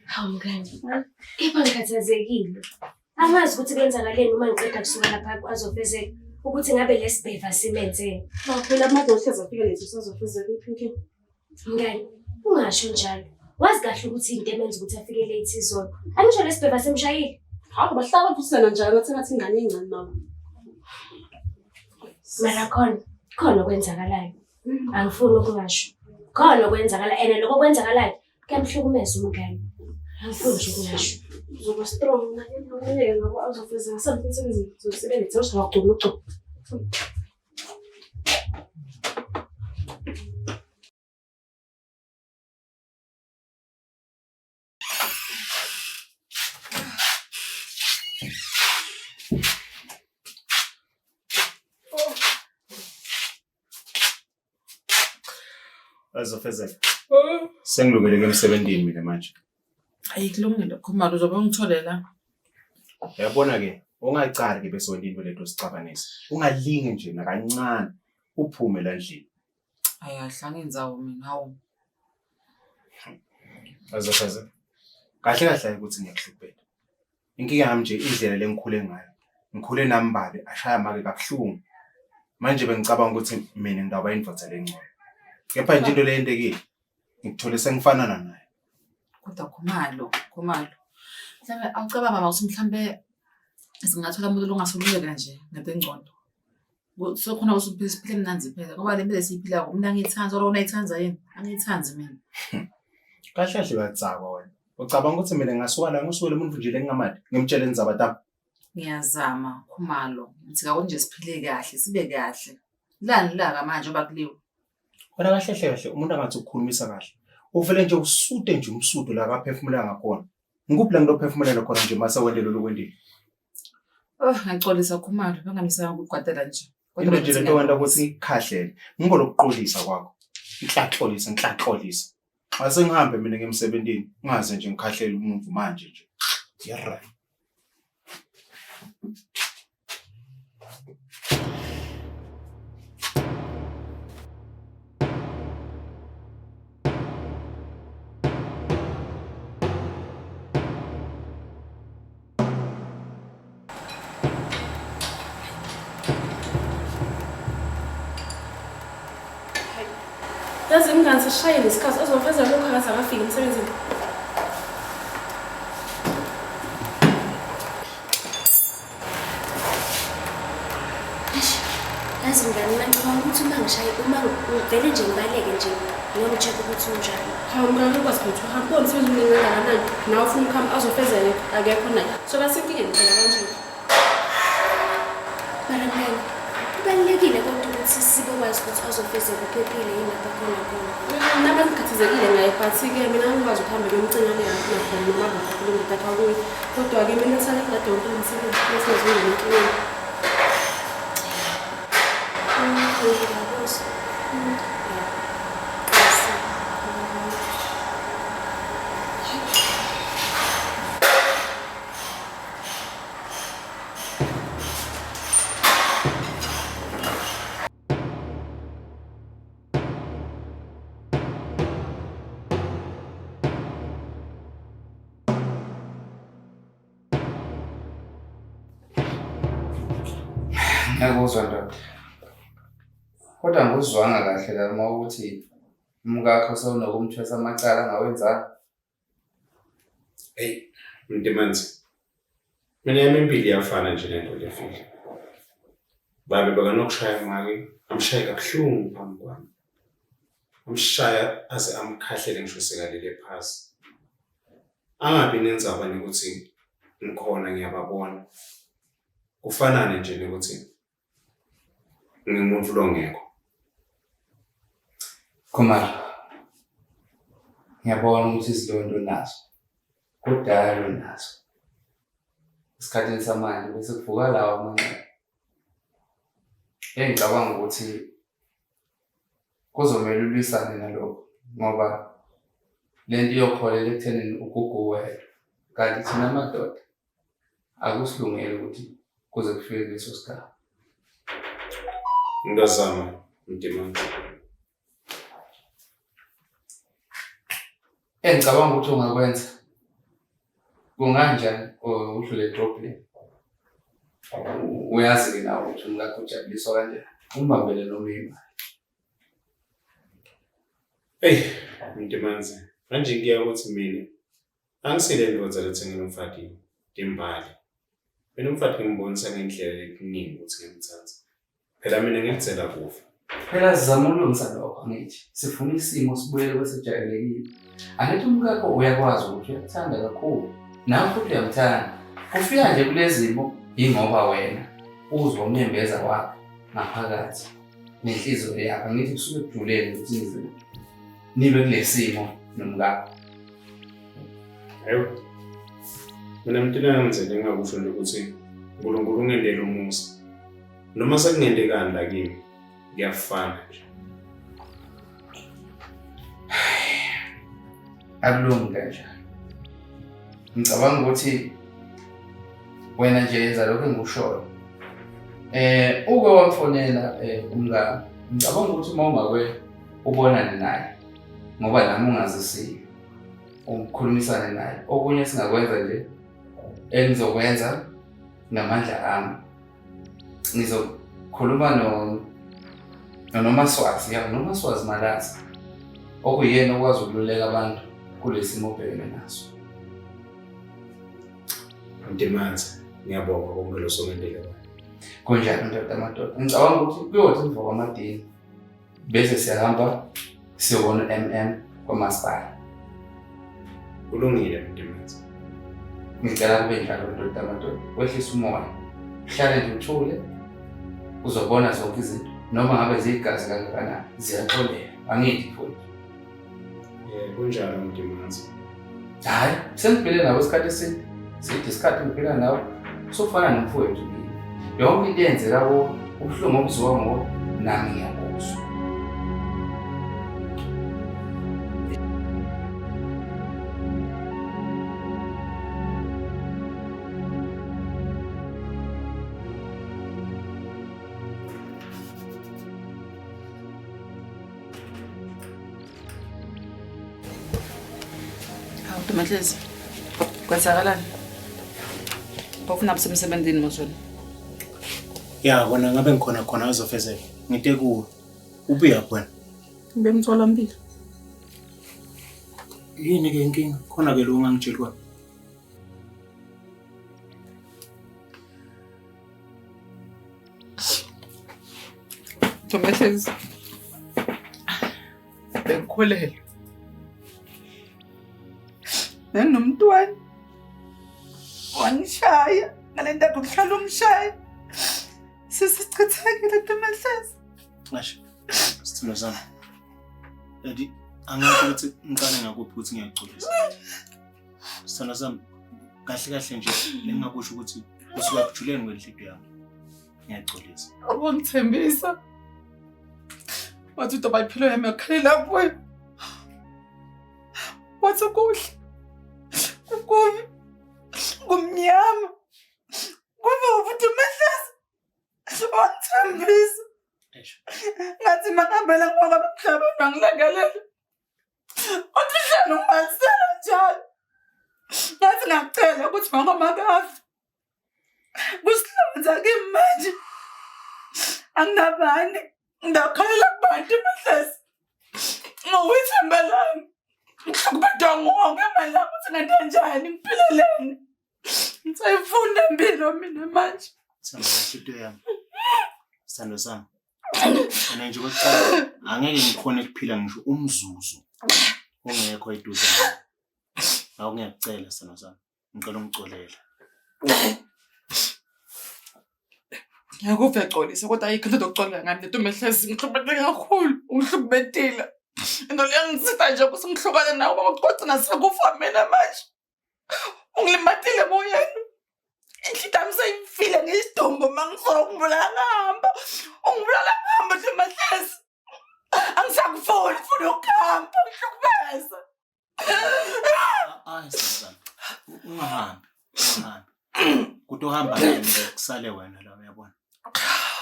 Hawu mngani, kepha ngikhathazekile. Angazi ukuthi kwenzakaleni uma ngiqeda kusuka lapha azofezeka ukuthi ngabe lesibheva simenzeni. Phela amadoda hlezi afika lethu sazofezeka iphi inkinga. Mngani, ungasho njalo. Wazi kahle ukuthi into emenza ukuthi afike late izolo. Angisho lesibheva semshayile. Hawu bahlala baphusana njalo ngathi ngathi ingane encane mama. Mara khona, khona okwenzakalayo. Angifuni ukungasho. Khona okwenzakala and lokho okwenzakalayo kuyamhlukumeza umngani. Angifuni nje ukungasho. Uzoba strong naye ngeke ngabo azofezeka sambe umsebenzi uzosebenza usawagcuma ugcuma. Azofezeka. Sengilungele ke emsebenzini mina manje. Ayi kulungile Khumalo uzobe ungithole la. Uyabona ke, ungacali ke bese wena into leto sixabanisa. Ungalinge nje nakancane uphume la ndlini. Ayi ahlangenzawo mina hawu. Azofezeka. Kahle kahle hayi ukuthi ngiyakuhluphela. Inkinga yami nje indlela lengikhule ngayo. Ngikhule nami babe ashaya make kabuhlungu. Manje bengicabanga ukuthi mina ngidawuba indoda lengcono. Kepha nje into le yentekile ngikuthole sengifanana naye. Kodwa Khumalo, Khumalo. Mhlawumbe awucabanga mama ukuthi mhlawumbe singathola umuntu longasoluleka nje ngento engcondo. Sokhona ukuthi siphile mnandzi phela ngoba le mpilo esiyiphilako mina angiyithandi or wena uyayithanda yini? Angiyithandi mina. Kahle kahle uyatsakwa wena. Ucabanga ukuthi mina ngingasuka la ngisukele umuntu nje lengingamadi ngimtshele indzaba tami. Ngiyazama Khumalo ngithi kakuthi nje siphile kahle sibe kahle. Lani laka manje oba kuliwe. Wena kahle hle kahle umuntu angathi ukukhulumisa kahle. Uvele nje usute nje umsudo la akaphefumula ngakhona. Ngikuphi la ngilophefumulela khona nje mase wendele lokwendile. Oh, ngiyaxolisa Khumalo, bangamisanga ukugwadela nje. Kodwa Into nje bengithi lento wena ukuthi ngiyaxolisa. ngikukhahlele. Ngiko lokuqolisa kwakho. Ngihlaxolisa, ngihlaxolisa. Ase ngihambe mina ngemsebenzini, ngingaze nje ngikhahlele umuntu manje nje. Yerra. Yazi mngani sishayele isikhathi azofeza lokho akaze akafiki emsebenzini. Yazi mngani mina ngicabanga ukuthi uma ngishaye uma ngivele nje ngibaleke nje ngiyomcheck ukuthi unjani. Hawu mngani ukwazi ukuthi uhambe umsebenzi omningi kangakanani nawe ufuna ukuhamba azofeza akekho naye. So basenkingeni phela kanje. Mara mngani kubalulekile kodwa ukuthi sibekwazi ukuthi azofezeka uphephile yini lapho khona khona. Nami ngikhathazekile ngaye but-ke mina ngikwazi ukuhamba ngiyomcinga le lapho nakhona noma ngakhuluma ngithatha kuye. Kodwa-ke mina sale kade wonke lo msebenzi bese ngizongena enkingeni. Ngiyakuzwa. Ngiyakuzwa ndoda. Kodwa angikuzwanga kahle la uma ukuthi umkakho sewunokumthwesa amacala angawenzanga. Eyi, Mntimanzi. Mina yami impilo iyafana nje nento lefile. Babe bekanokushaya make, amshaye kabuhlungu phambi kwami. Amshaya aze amkhahlele ngisho sekalele phasi. Angabi nenzaba nekuthi ngikhona ngiyababona. Kufanane nje nekuthi ngingumuntu longekho. Khumalo, ngiyabona ukuthi izilonda unazo. Kudala unazo. Esikhathini samanje bese kuvuka lawa amanxeba. Engicabanga ukuthi kuzomele ulwisane nalokho ngoba lento iyokuholela ekuthenini uguge uwedwa. Kanti thina madoda akusilungele ukuthi kuze kufike kuleso sigaba. Ngiyazama Mntimanzi. Engicabanga ukuthi ungakwenza kunganjani udlule edrobheni. Uyazi-ke nawe ukuthi umkakho ujabuliswa kanjani. Umbambele noma imali. Eyi, Mntimanzi, manje kuya ukuthi mina angisile ndoda lethengela umfati timbali. Mina umfati ngimbonisa ngendlela ekuningi ukuthi ngimthanda. Phela mina ngilithela kufa. Phela sizama ukulungisa lokho angithi. Sifuna isimo sibuyele kwesejwayelekile. Angithi umkakho uyakwazi ukuthi uyakuthanda kakhulu. Nawe futhi uyamthanda. Kufika nje kulezi zimo yingoba wena uzwa unembeza wakhe ngaphakathi nenhliziyo yakho. Angithi kusuke kujulele ukuthi nize nibe kule simo nomkakho. Hayi. Mina Mntimanzi engingakusho nje ukuthi uNkulunkulu ungendele umusa. Noma sekungentekani la kimi, kuyafana nje. Akulungi kanjalo. Ngicabanga ukuthi wena nje yenza lokho engikushoyo. Uke wamfonela umngani. Ngicabanga ukuthi uma ungakwe ubonane naye ngoba nami ungazisiwe ukhulumisane naye. Okunye singakwenza nje engizokwenza ngamandla ami. Ngizokhuluma no noNomaswazi, ya uNomaswazi Malazi okuyena okwazi ukululeka abantu kulesimo obhekene naso. Mntimanzi, ngiyabonga konke lo songendele wena. Kunjani ndoda madoda? Ngicabanga ukuthi kuyothi emva kwamadini bese siyahamba siyobona u-MM kwamasipala. Kulungile Mntimanzi. Ngicela kube njalo ndoda madoda. Wehlise umoya. Uhlale nje uthule uzobona zonke izinto noma ngabe ziyigazi kangakanani ziyaxoleka. Angithi mfowethu. Kunjalo Mntimanzi. Hhayi, sengiphile nawe isikhathi eside. Side isikhathi ngiphila nawe. Usufana nomfowethu kimi. Yonke into eyenzeka kuwe, ubuhlungu obuziwa nguwe, nami ngiyabuzwa. Dumehlezi. Kwenzakalani? Bafuna busemsebenzini mosona. Ya kona ngabe ngikhona khona azofezeka. Ngite kuwe. Ubuya wena. Ngibemtholampilo. Yini ke inkinga? Khona ke lo ongangitsheli kona. Dumehlezi. Bengikhulelwe. Benginomntwana. Wangishaya ngale nto yokuhlala ungishaya. Sisichithekile Dumehlezi. Ngasho. Sithando sami. Daddy, angazi ukuthi ngiqale ngakuphi ukuthi ngiyaxolisa. Sithando sami, kahle kahle nje lengingakusho ukuthi kusuka kujuleni kwenhliziyo yami. Ngiyaxolisa. Wangithembisa. Wathi udoba impilo yami yakhalela kuwe. Wathi kuhle. Kukubi. Kumnyama. Kube ufuthi uMehlezi. Wangithembisa. Ngathi makahambela ngoba umhlaba ungangilangalela. Wathi uhlala ungibalisela njalo. Ngathi ngakucela ukuthi mama makafe. Kusilonza kimi manje. Anginabani. Ngakhalela kubantu Mehlezi. Ngowithemba lami. Ngihlukumedwa nguwonke imali lami ukuthi ngenzenjani ngiphileleni. Ngisayifunda impilo mina manje. Sithando inhliziyo yami. Sithando sami. Mina nje okokuqala angeke ngikhone ukuphila ngisho umzuzu ungekho eduze nami. Ngakho ngiyakucela sithando sami. Ngicela ungicolele. Ngiyakuva uyaxolisa kodwa ayikho into yokuxolela ngami lento Mehlezi ngihlukumezeke kakhulu ungihlukumezile. Into leyo ngisitha nje ukuthi ngihlukane nawe ngoba kugcina sekufa mina manje. Ungilimatile emoyeni. Inhliziyo yami seyifile ngesidumbu uma ngizokubulala ngihamba. Ungibulala ngihamba nje Mehlezi. Angisakufuni ngifuna ukuhamba ngihlukumeza. Hayi sithando sami. Ungahambi. Ungahambi. Kutohamba yini ke kusale wena la uyabona.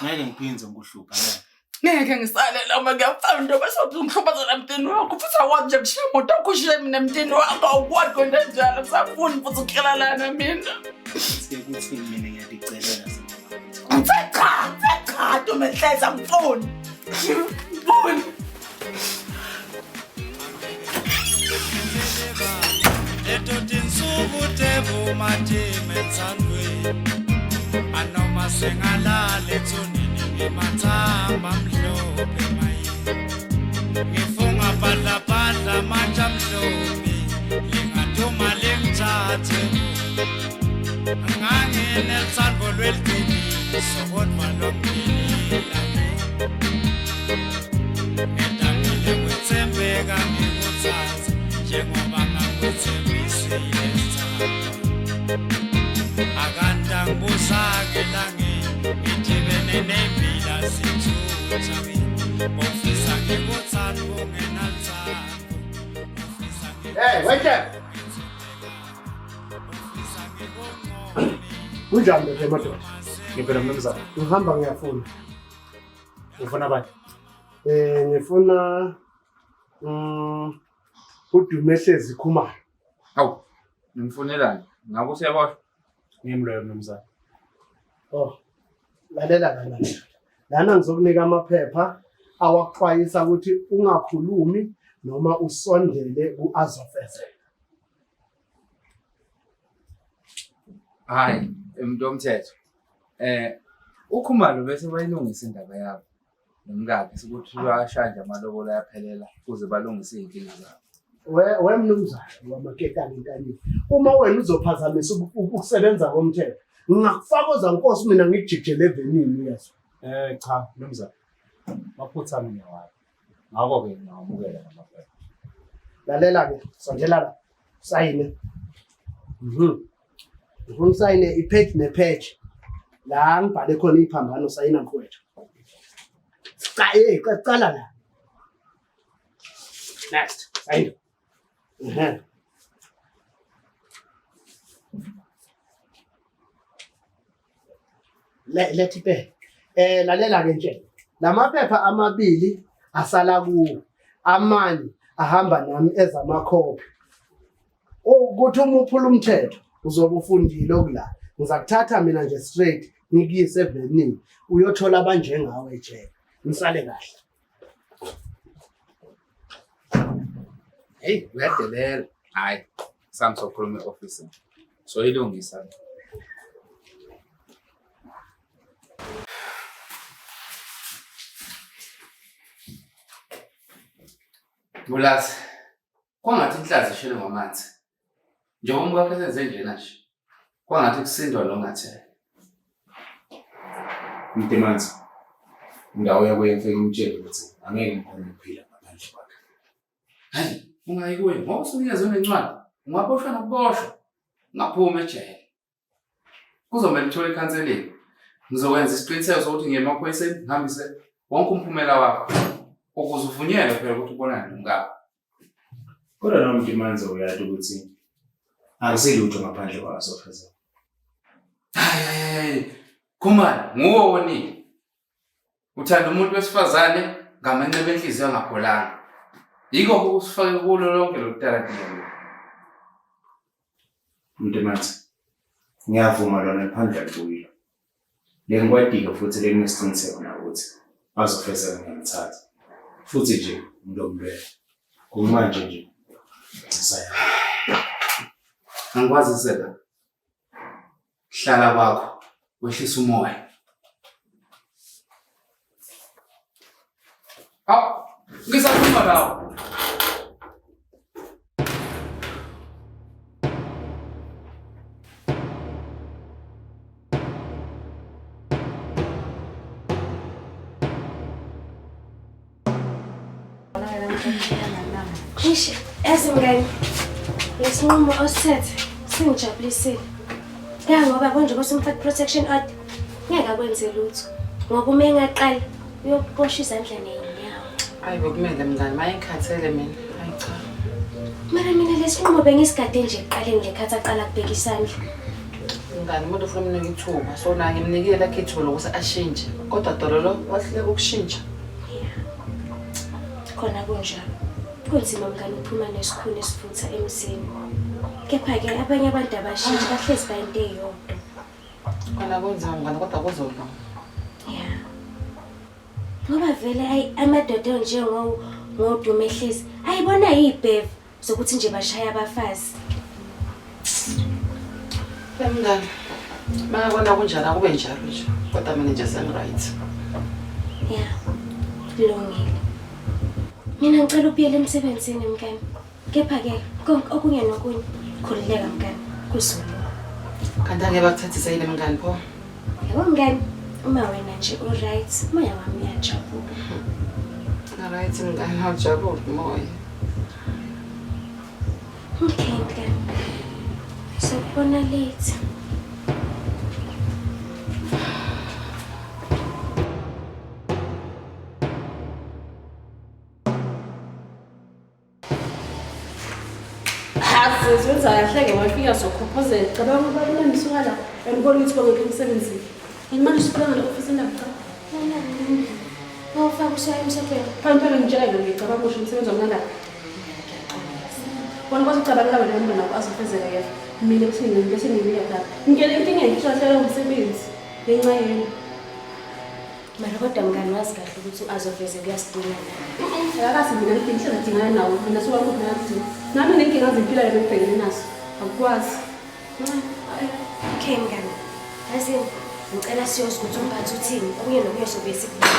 Ngeke ngiphinde ngikuhlupha ngeke. Ngeke ngisale la uma ngiyafana njengoba sothi ungihluphazela emntwini wakho futhi awakwazi nje kushiya imoto yakho ushiye mina emntwini wakho awukwazi kwento enjalo ngisafuni futhi ukuhlala lana mina. Sekuthi mina ngiyaticelela sithando. Ngithe cha, ngithe cha Dumehlezi angifuni. Ngifuni. Leto tinsuku tebumatima entsandvweni anoma sengalala ethuneni ngemathamba amhlophe maye ngifunga bhadlabhadla amatshe amhlophe lingaduma lingithathe nganginelithando lweliciniso kodwa lomphilila ngidangile kwethembeka ngikuthathe njengoba ngangikwethembisile sithando akanti angibuzake langeni ngidibene nembila sithutha ofisa ngikuthanda ungenaluthando. Hey, wait. Kunjani ndoda emadoda? Ngiphila mnumzane. Ngihamba ngiyafuna. Ufuna bani? Ngifuna uDumehlezi Khumalo. Hawu, nimfunelani? Ngabe useyaboshwa? Ngimi loyo mnumzane. Oh, lalela lana. Lana ngizokunika amaphepha awakuxwayisa ukuthi ungakhulumi noma usondele ku-Azofezela. Hayi, umuntu womthetho. uKhumalo bese bayilungisa indaba yabo nomkakhe sikuthi bayashaya nje amalobolo ayaphelela ukuze balungise iy'nkinga zabo. We mnumzane wamaketanga entanyeni, uma wena uzophazamisa ukusebenza komthetho, ngingakufaka ozankosi mina ngikujikijele evenini uyezwa. Cha mnumzane, maphutha ami ngiyawazi. Ngakho-ke ngiyawamukela lamaphepha. Lalela-ke, sondela la, usayine. Ngifuna usayine i-page ne-page. La ngibhale khona iphambano usayina mfowethu. Cha, hey, cala la. Next, sayina. Let it be. Lalela-ke nje. Lamaphepha amabili asala kuwo. Amanye ahamba nami ezamakhophi. Ukuthi uma uphula umthetho uzobe ufundile okula. Ngizakuthatha mina nje straight ngikuyise evenini uyothola abanjengawe ejele. Nisale kahle. Hey, uyadelela. Hayi, sami sokhuluma e-office. Soyilungisa. Mbulazi, kwangathi inhlanzi ishelwe ngamanzi. Njengoba umkakho esenze njena nje, kwangathi kusindwa nongathele. Mntimanzi, indawo yakuye ngifike ngimtshele ukuthi angeke ngikhone ukuphila ngaphandle kwakhe. Hayi, ungayi kuye ngoba usunikezwe nencwadi, ungaboshwa nokuboshwa, ungaphumi ejele. Kuzomele uthole ikhanselingi. Ngizokwenza isiqiniseko sokuthi ngiye emaphoyiseni ngihambise wonke umphumela wakho ukuze uvunyelwe phela ukuthi ubonane nomkakho. Kodwa noma Mntimanzi uyazi ukuthi akusilutho ngaphandle kwaso Fezeka. Hayi hayi hayi. Khumalo, nguwe owonile. Uthanda umuntu wesifazane ngamanxeba enhliziyo angapholanga. Yikho okusifake kulo lonke lolu taladiya lolu. Mntimanzi, ngiyavuma lona liphandle alibuyile. Lengikwatile futhi lenginesiqiniseko na ukuthi azofezeka ngiyamthatha. Futhi nje ngilomlwela. Kumanje nje ngisaya. Angikwazise la. Hlala kwakho, wehlisa umoya. Hawu, ngisakhuluma nawe. Eish, yazi mngani, lesinqumo osithethe singijabulisile. Ya ngoba konje kosumfaka protection order ngeke akwenze lutho ngoba uma engaqala uyokuboshwa izandla ney'nyawo. Hayi bekumele mngani, maye ngikhathele mina. Hayi cha. Mara mina lesinqumo bengisigade nje ekuqaleni ngekhathi aqala kubeka isandla. Mngani umuntu ufuna umnika ithuba. So naye ngimnikile lakhe ithuba lokuthi ashintshe. Kodwa dololo wahluleka ukushintsha. Khona kunjalo. Kunzima mngani ukuphuma nesikhuni esivutha emzini. Kepha-ke abanye abantu abashintshi bahlezi bayinto eyodwa. Khona kunzima mngani kodwa kuzolunga. Ya. Ngoba vele ayi amadoda onjengo ngoDuma ehlezi ayibona yibhevu zokuthi nje bashaya abafazi. Mngani, makabona kunjalo akube njalo nje. Kodwa mina nje sengi-right. Ya. Kulungile. Mina ngicela ubuyele emsebenzini mngani. Kepha-ke konke okunye nokunye khululeka mngani kuzolunga. Kanti angeke bakuthathise yini mngani pho? Yabo mngani, uma wena nje u-right, umoya wami uyajabula. Right mngani, awujabuli umoya. Okay mngani. Sokubona late. Hazi wenza kahle-ke wafika sokhophozela. Cabanga ukuba kumnandi usuka la and ubona ukuthi bangekho emsebenzini. And manje usufika ngale ofisini lakuqala. Wawufaka usuya emsebenzini. Phela mntwana ngitshela yona ngicabanga usho umsebenzi wami nalapha. Wena kwazi ucabangela wena umntwana wakho azofezeka yena. Mina bese bese ngibuya lapha. Ngikele inkinga ngihlahlela umsebenzi ngenxa yenu. Mara kodwa mngani wazi kahle ukuthi u-azoveze kuyasidinga na. Akakazi mina ngidinga ngihlala dingana nawo mina sokwakho mina ngidinga. Nami nenkinga zempilo yami engibhekene nazo. Akukwazi. Okay mngani. Yazi ngicela siyozwa ukuthi umphathi uthini. Okunye nokunye sobuye sikubone.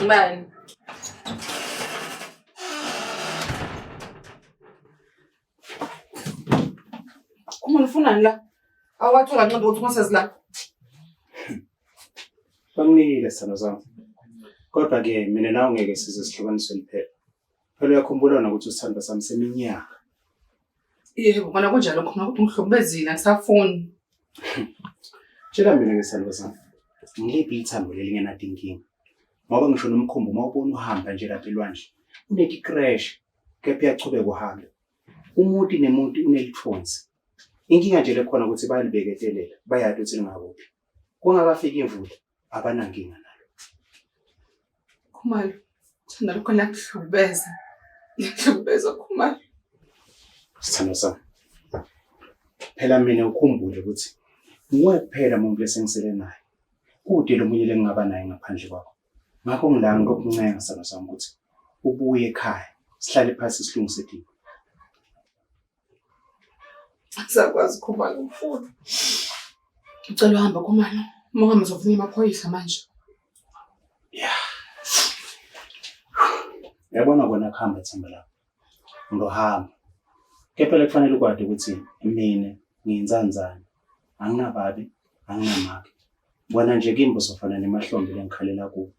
Ngubani? Uma ufunani la? Awathola nqondo ukuthi ungasezi la. Banginikile sithando sami. Kodwa-ke mina nawe ngeke size sihlukaniswe liphepha. Phela uyakhumbula nokuthi usithandwa sami seminyaka. Yebo, kona kunjalo khona ukuthi ungihlukumezile angisafuni. Tshela mina ke sithandwa sami. Ngiliphi ithambo leli ngenadinkinga? Ngoba ngisho nomkhumbi uma ubona uhamba nje lapha elwandle uneti-crash kepha uyachubeka uhambe. Umuntu nemuntu unelithonsi. Inkinga nje lekhona ukuthi bayalibeketelela, bayati ukuthi lingakuphi. Kungakafiki imvula abanankinga nalo. Khumalo, uthando lwakho liyangihlukubeza. Liyangihlukubeza Khumalo. Sithando sami. Phela mina ukhumbule ukuthi nguwe kuphela umuntu lesengisele naye. Kude lo munye lengingaba naye ngaphandle kwakho. Ngakho ngila ngikukuncenga sithando sami ukuthi ubuye ekhaya sihlale phansi silungise tinto. Asakwazi Khumalo ngifuna. Ngicela uhambe Khumalo. Uma ungahambi uzofuna amaphoyisa manje. Yeah. Uyabona kona kuhamba ithemba lakho. Ngizohamba. Kepha kufanele ukwati ukuthi mina ngiyinzanzane. Anginababi, anginamake. Wena nje kimi bozofana nemahlombe lengikhalela kuwo.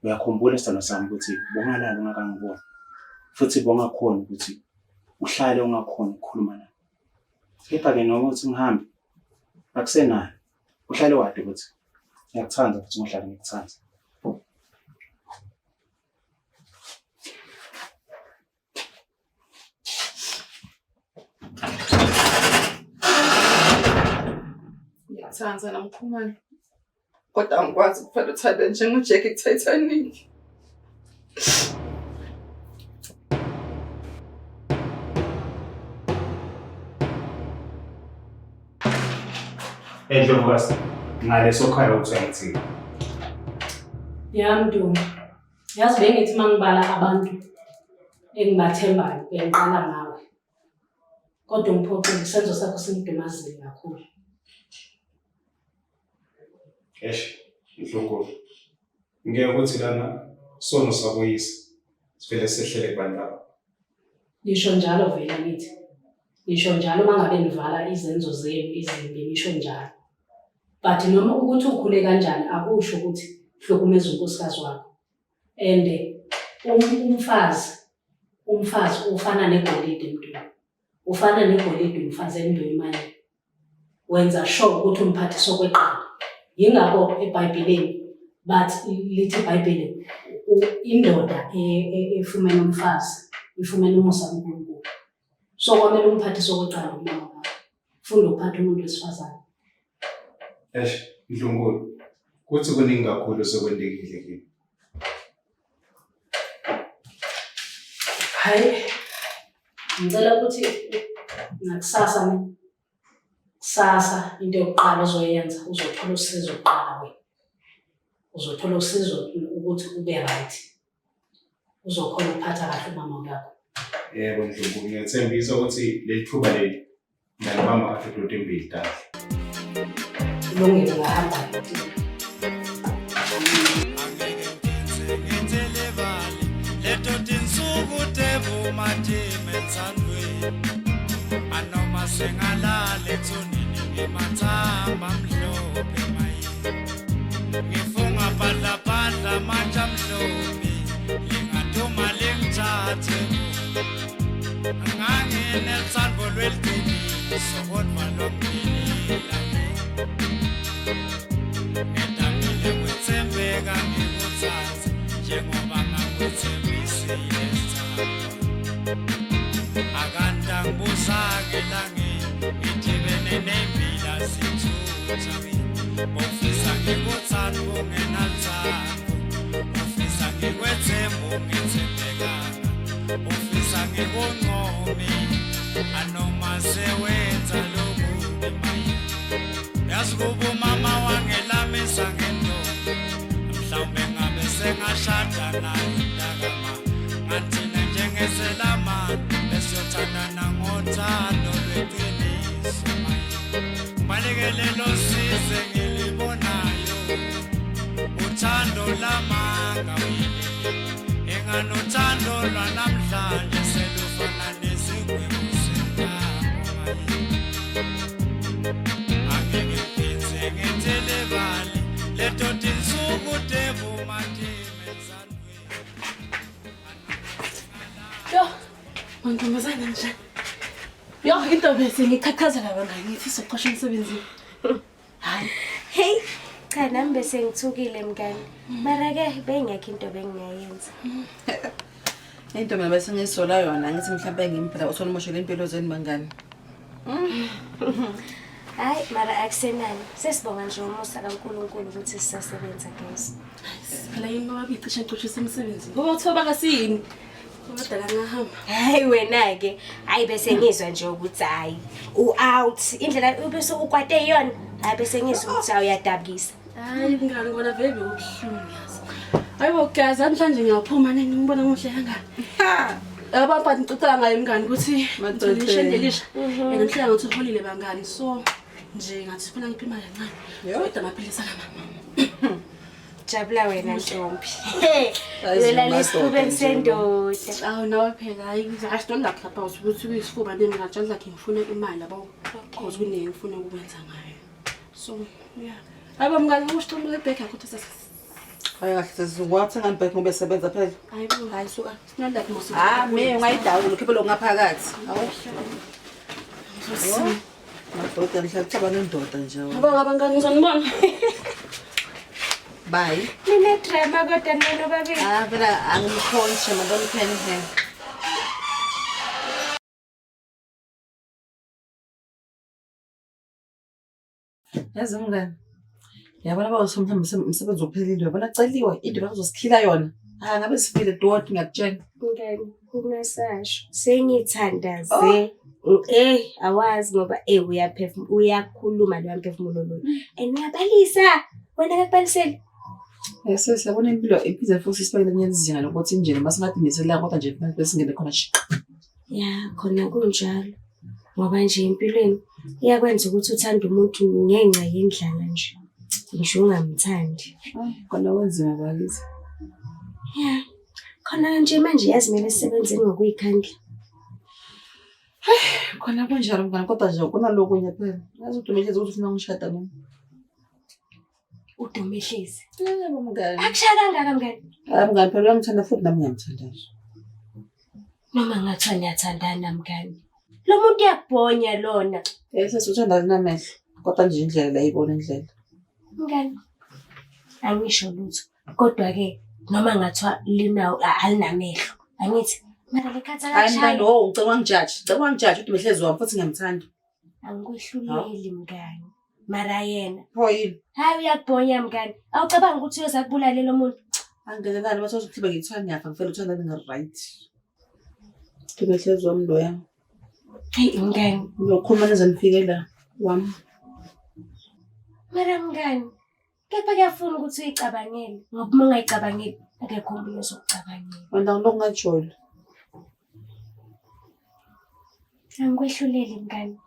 Uyakhumbula sithando sami ukuthi bongalala ungakangiboni. Futhi bongakhona ukuthi uhlale ungakhona ukukhuluma nami. Kepha-ke noma uthi ngihambe akusenayo. Uhlale wadi ukuthi ngiyakuthanda futhi ngihlale ngikuthanda. Ngiyakuthanda namkhumalo. Kodwa angikwazi ukuphela uthando njengoJack ku-Titanic. Endlovukazi, ngaleso khaya uthi uyangithini? Ya Mdumo, yazi bengithi uma ngibala abantu engibathembayo bengiqala ngawe. Kodwa ungiphoxile, isenzo sakho singidumazile kakhulu. Eish, Ndlunkulu. Ngeke ukuthi lana sono sakoyise sivele sehlele kubantu laba. Nisho njalo vele ngithi. Nisho njalo uma ngabe nivala izenzo zenu izimbi nisho njalo. But noma ukuthi ukhule kanjani akusho ukuthi hlukumeza unkosikazi wakho. And umfazi umfazi ufana negolide mntu. Ufana negolide umfazi emntu imali. Wenza sure ukuthi umphathisa okweqanda. Yingakho eBhayibhelini bathi lithi iBhayibheli indoda efumene umfazi ifumene umusa kuNkulunkulu. So kwamele umphathise okweqanda umama wakho. Funda ukuphatha umuntu wesifazane. Eish, Ndlunkulu. Kuthi kuningi kakhulu sekwentekile kimi. Hayi, ngicela ukuthi ngakusasa ne kusasa into yokuqala ozoyenza uzothola usizo kuqala wena. Uzothola usizo ukuthi ube right. Uzokhona ukuphatha kahle umama wakho. Yebo Ndlunkulu, ngiyathembisa ukuthi leli thuba leli ngiyalibamba kahle kulo timbili tandla. Kulungile ungahamba. Leto tinsuku tebumatima entsandvweni anoma sengalala ethuneni ngematsamba amhlophe maye ngifunga bhadlabhadla amatshe amhlophe lingaduma lingithathe nganginelithando lweliqiniso kodwa lomphilila ngidamile kwethembeka ngikuthathe njengoba ngakwethembisile sithando akantangibuza-ke langeni ngidibene nembila sithutha ufisa ngikuthanda ungenaluthando ufisa ngikwethemba ungethembekanga ufisa ngikuncome anoma sewenza lokubi maye yazi kuba umama wangelamisa ngentombi mhlawumbe ngabe sengashada naye mntakama ngathina njengeselamani besiyothandana ngothando lweqiniso maye ngibalekele lo size ngilibonayo uthando lamanga uyelele enganothando lwanamhlanje selufana nesigwebo sentambo maye angeke ngiphindze ngithelebale leto tinsuku tebumatimenzandweni. Yo, mantombazana nje. Yo, into bese ngiqhaqhazela bangani ngithi soqosha emsebenzini. Hayi. Hey, Cha nami bese ngithukile mngani. Mara-ke bengekho into bengingayenza. Into mina bese ngiyisola yona ngithi mhlawumbe ngimphela uthole umoshele impilo zenu bangani. Hayi mara akusenani. Sesibonga nje umusa kaNkulunkulu ukuthi sisasebenza guys. Phela yini baba bicishe ngixoshisa emsebenzini. Ngoba kuthiwa bakasiyini. Kodwa la ngahamba. Hayi wena-ke, hayi bese ngizwa nje ukuthi hayi u-out. Indlela ubese ukwate yona, hayi bese ngizwa ukuthi hayi uyadabukisa. Hayi mngani kona vele bekubuhlungu yazi. Hayi bo guys, namhlanje ngiyaphuma nini ngibona ngihle kangaka. Yabo but ngicela ngaye mngani ukuthi Madoda. ngithole elisha. And mhlawumbe ngathi uholile bangani so nje ngathi funa ngiphe imali kancane. Kodwa amaphilisi akamama. Jabula wena ntombi. Yazi Uyolala madoda esifubeni nje sendoda. Awu nawe phela hayi I don't like about ukuthi kuyisifuba nami ngajala like ngifuna imali yabo. Because kuningi ngifuna ukwenza ngayo. So yeah. Hayi bo mngani usho umuntu ebhek yakho ukuthi Hayi kahle sesingwathenga ngibhek ngoba esebenza phela. hayi bo. Hayi suka. It's not like most. Ah me ungayidawula ukhiphe lokhu ngaphakathi. Hawu. Madoda ngihlala kucabanga indoda nje. Ngibonga abangani ngizonibona. Bye. Nine-drama kodwa nina nobabili. Ah phela angimkhonshi madam pen he. Yazi mngani. Yabona ba mhlawumbe umsebenzi uphelile uyabona celiwe into bazosikhila yona. Ah ngabe sifile doti ngiyakutshela. Mngani, ungasasho. Sengithandaze. Eh, awazi ngoba eh uyaphefumula, uyakhuluma loya mphefumulo loyo. And uyabalisa. Wena akakubaliseli. Sesi yabona impilo iphinde futhi sibeke lenye izinga lokuthi nje noma singadiniselanga kodwa nje besingene khona nje. Ya, khona kunjalo. Ngoba nje empilweni iyakwenza ukuthi uthande umuntu ngenxa yendlala nje. Ngisho ungamthandi. Kona kunzima bakithi. Ya. Khona nje manje yazi kumele sisebenzeni ngokuyikhandla. Khona kunjalo mngani kodwa nje kunalokunye phela. Yazi uDume hlezi ukuthi ufuna ungishada mina. Udume hlezi. Yebo mngani. Akushaya kangaka mngani. Hayi mngani phela uyangithanda futhi nami ngiyamthanda nje. Noma ngathiwa niyathandana mngani. Lo muntu uyakubhonya lona. Eh sesi uthanda linamehlo kodwa nje indlela la ibona indlela. Mngani. Angisho lutho. Kodwa ke noma ngathiwa linawo alinamehlo. Angithi mara le khathi Hayi mngani akakushayi. oh ngicela ungangijaji. Ngicela ungangijaji uDume hlezi wami futhi ngiyamthanda. Angikwehluleli mngani. Mara yena. Pho yini? Hayi uyakubhonya mngani. Awucabangi ukuthi uyoza kubulale lo muntu. Angenelani bathola ukuthi ngithiwa ngiyafa ngifela uthanda nginga-right. Udume hlezi wami loya. Hayi mngani. Ngiyokhuluma nize nifike la wami. Mara mngani. Kepha kuyafuna ukuthi uyicabangele. Ngoba uma ungayicabangeli akekho omunye ozokucabangela. Wena ngilokhu ngajoli. Angikwehluleli mngani.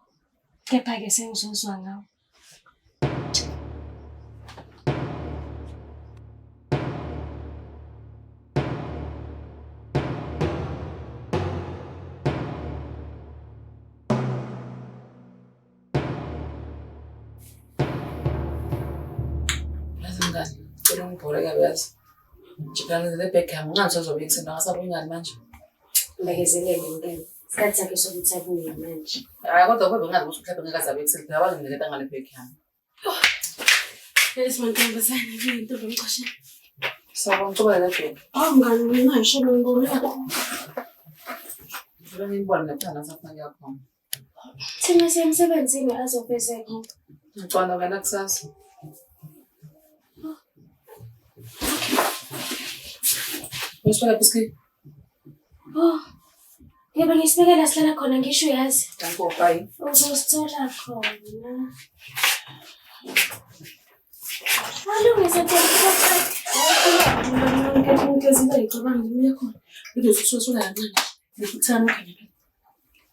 Kepha-ke sengizozwa ngawe. Yazi mngani, cela ungibhore kabi yazi. Nje phela ngize nebhegi yami, ungangisozobe ekuseni angasabuyi ngani manje. Mbekezelele mngani. Isikhathi sakhe sokuthi abuye manje. Hayi kodwa kube bengazi ukuthi mhlawumbe ngeke aze abe ekuseni phela wanginiketa ngale bhegi yami. Yes mantombazane kuyintombi emxosheni. Sawubona ngicela le bhegi. Awu mngani mina ngisho ngibona. Ngicela ngiyibone nephela ngasafuna kuya khona. Thina sisemsebenzini azofezeka. Ngicabanga wena kusasa. Uyiswela biski? Oh. Yebo ngisibekela sihlala khona ngisho uyazi. Danko, bye. Uzosithola khona. Alungise ntombi.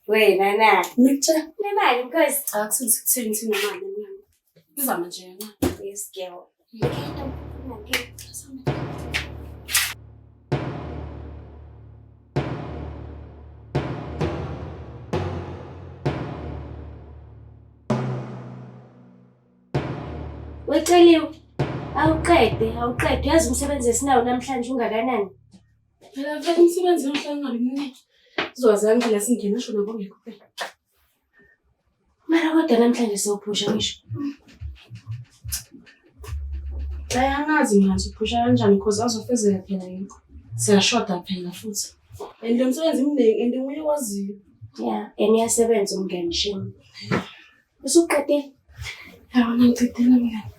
Wena na. Nemali because Cha kuthini thina mali mngani. Izama nje kancane. yes girl. Okay, ntombi. Okay. Weceliwe. Awuqede, awuqede. Uyazi umsebenzi esinawo namhlanje ungakanani? Phela vele umsebenzi uhlala ungabi mningi. Sizowazana phela singena sho nabo ngekho phela. Mara kodwa namhlanje siyophusha ngisho. Hayi angazi mina siphusha kanjani because azofezeka phela yikho. Siyashoda phela futhi. And lo msebenzi mningi and nguye owaziyo. Yeah, and iyasebenza umngani shame. Usuqedile? Yabona ngicedile mngani.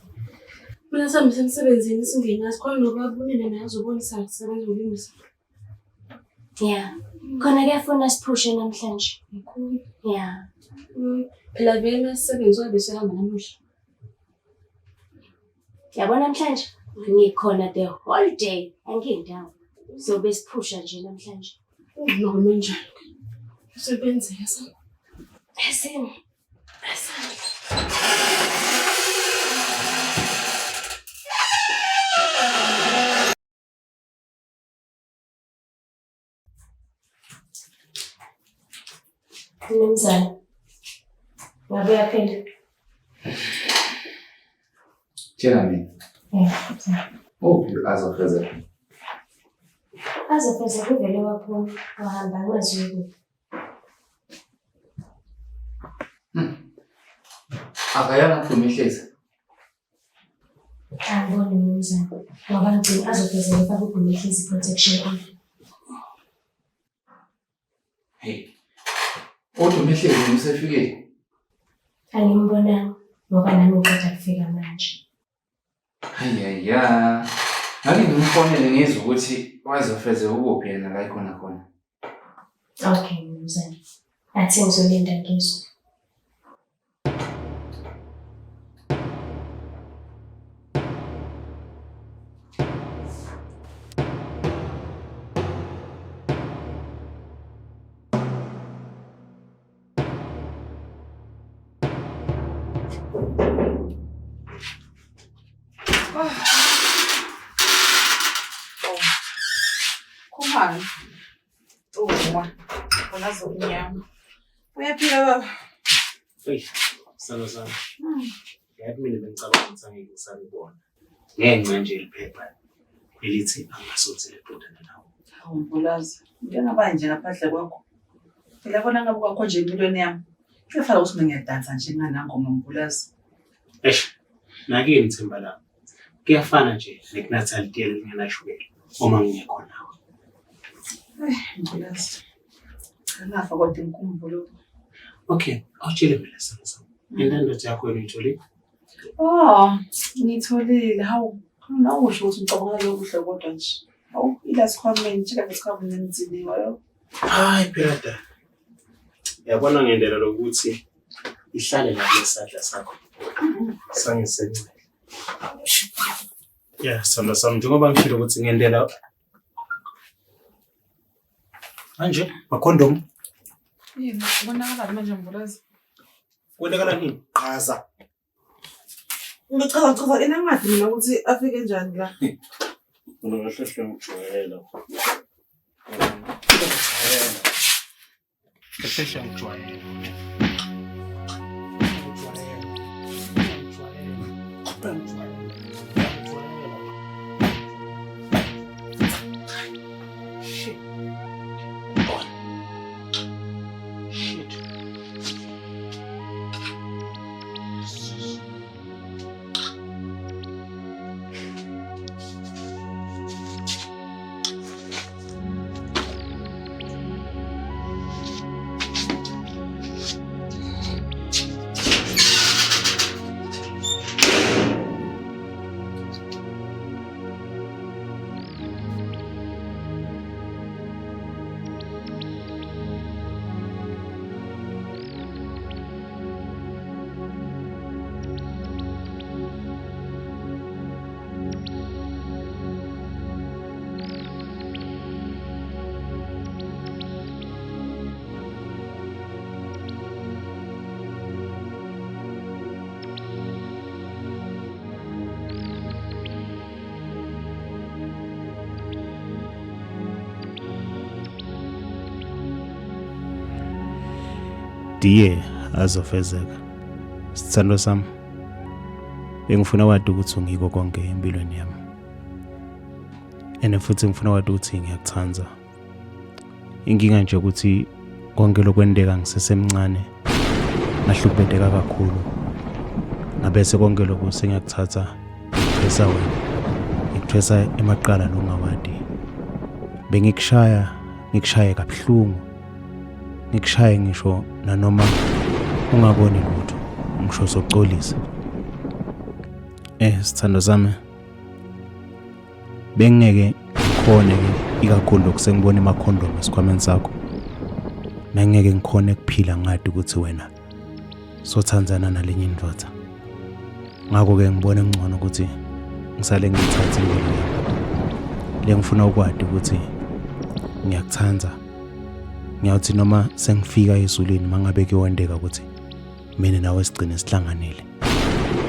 Mina sihambise emsebenzini singenazi khona nobaba unene naye azobonisa kusebenza ukulungisa. Yeah. Khona kuyafuna siphushe namhlanje. Kakhulu. Yeah. Phela vele masisebenzi wabe sehamba namuhla. Yabo namhlanje ngikhona the whole day angindawo. So besiphusha nje namhlanje. Noma njalo. Usebenzeka sa. Asim. Mnumzane, ngabe uyaphila? Tshela mina. Uphi azofezeka? Azofezeka uvele waphuma wahamba angazi ukuphi. Akayanga kuDumihlezi. Angiboni mnumzane, ngoba ngigcina azofezeka efake uDumihlezi protection order. Hey. UDumihlezi usefikile. Angimbonanga ngoba nami ngiqeda kufika manje. Hayi ya. Ngake ngimfonele ngizwe ukuthi wayezofezeka ukuphi yena la ekhona khona. Okay mnumzane, athi ngizolinda ngizwe. Khumalo. Tuma. Unazo inyama. Uyaphila baba? Eyi, sithando sami. Yathi mina bengicabanga ukuthi angeke ngisakubona. Ngenxa nje liphepha elithi angasonzele edodana nawe. Hawu Mbulazi, into engaba nje ngaphandle kwakho. Phela yabona ngabe kwakho nje empilweni yami. Kuyafana ukuthi mina ngiyadansa nje nginganangoma Mbulazi. Eish, nakini themba lami. Kuyafana nje nekunatha litiye elingenashukela uma ngingekho nawe. Mbulazi. Cha ngafa kodwa inkumbulo. Okay, awutshele mina sithando sami. Indandatho yakho wena uyitholile? Oh, ngitholile. Hawu, nawusho ukuthi ngicabanga lokuhle kodwa nje. Hawu, ila sikhwameni, tshela ngesikhwameni ngiziniwa yo. Hayi phela da. Yabona ngendlela lokuthi ihlale la kulesandla sakho. Sangisencele. Ya, sithando sami njengoba ngishilo ukuthi ngendlela manje makhondomu Yini kubonakala manje Mbulazi? kwonakala nini? Chaza. Ngichaza chaza ina ngadi mina ukuthi afike njani la. Mina kahle hle ngijwayela. Kahle hle ngijwayela. Shit. Shit. Diye azofezeka. Sithando sami. Bengifuna wadi ukuthi ungiko konke empilweni yami. And futhi ngifuna wadi ukuthi ngiyakuthanda. Inkinga nje ukuthi konke lokwenteka ngisesemncane ngahlukubeteka kakhulu. Ngabese konke lokhu sengiyakuthatha ngikuphesa wena. Bengikuthwesa emaqala nongawadi. Bengikushaya, ngikushaye kabuhlungu. Ngikushaye ngisho nanoma ungaboni lutho, ngisho sokucolisa. Sithando sami. Bengingeke ngikhone ke ikakhulu lokhu sengibona emakhondomu esikhwameni sakho. Bengingeke ngikhone kuphila ngadi ukuthi wena sothandzana nalenye indoda. Ngakho-ke ngibone kungcono ukuthi ngisale ngiyithathe impilo yami. Le ngifuna ukwadi ukuthi ngiyakuthanda. Ngiyawuthi noma sengifika ezulwini mangabe kuyowendeka ukuthi mina nawe sigcine sihlanganile.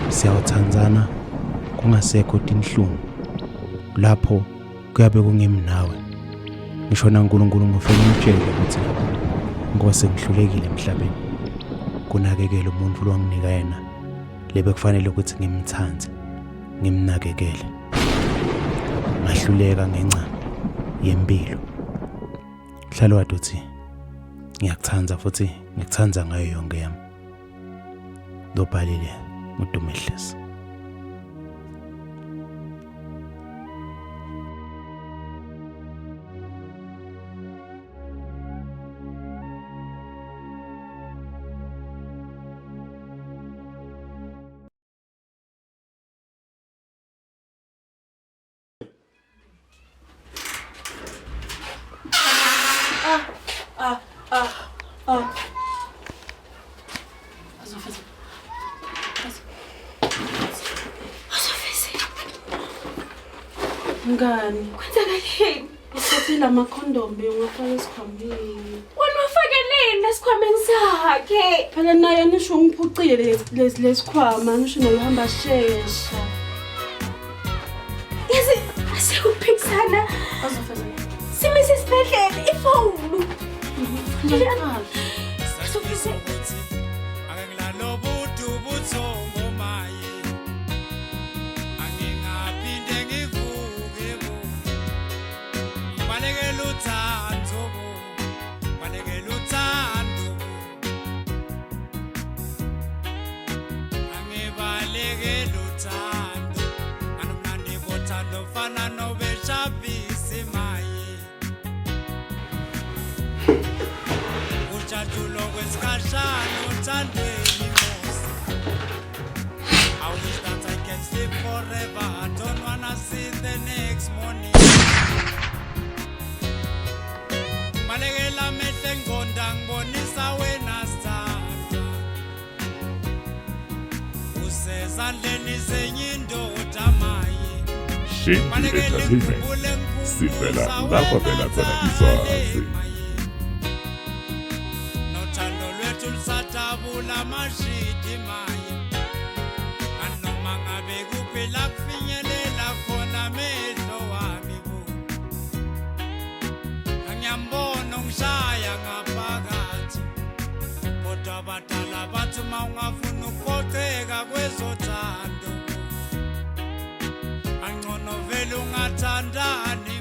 Siyawuthandzana kungasekho tinhlungu. Lapho kuyabe kungimi nawe. Ngisho naNkulunkulu ngofike ngimtshele ukuthi Nkosi ngihlulekile emhlabeni kunakekela umuntu lwanginika yena lebe kufanele ukuthi ngimthande ngimnakekele. Ngahluleka ngenxa yempilo. Hlala wade uthi ngiyakuthanda futhi ngikuthanda ngayo yonke yami. Lobhalile uDumehlisa. Ah, ah, ah, ah. Azofeza. Azofeza. Mngani, Kwenzakaleni? uthathile amakhondomu ungafaka esikhwameni. Wena wafakeleni esikhwameni sakhe? Phela naye nisho ungiphucile lesi lesikhwama, nisho naye uhamba shesha. Yazi asikuphikisana. Azofeza. Simise isibhedlela ifonu. Azofeza. Angilalobudu buthongo maye Angingaphinde ngivuke bo Ngibalekela uthando bo Ngibalekela uthando bo Angibalekela uthando Anomnandi bothando fana nobeshabisi maye Ujatshulo kwesikhashana othandweni Nkosi I wish that I can sleep forever. I don't wanna see the next morning. Balekela amehlo engqonda ngibonisa wena sithandwa. Usezandleni zenye indoda maye. Shindy Entertainment sivela la kwavela khona iswazi. Nothando lwethu lusadabula amashidi maye. Anoma ngabe kuphi la kufinyelela khona amehlo wami bo. Angiyambona ungishaya ngaphakathi. Kodwa abadala bathi uma ungafuna ukuphoxeka kwezothando. Angcono vele ungathandani.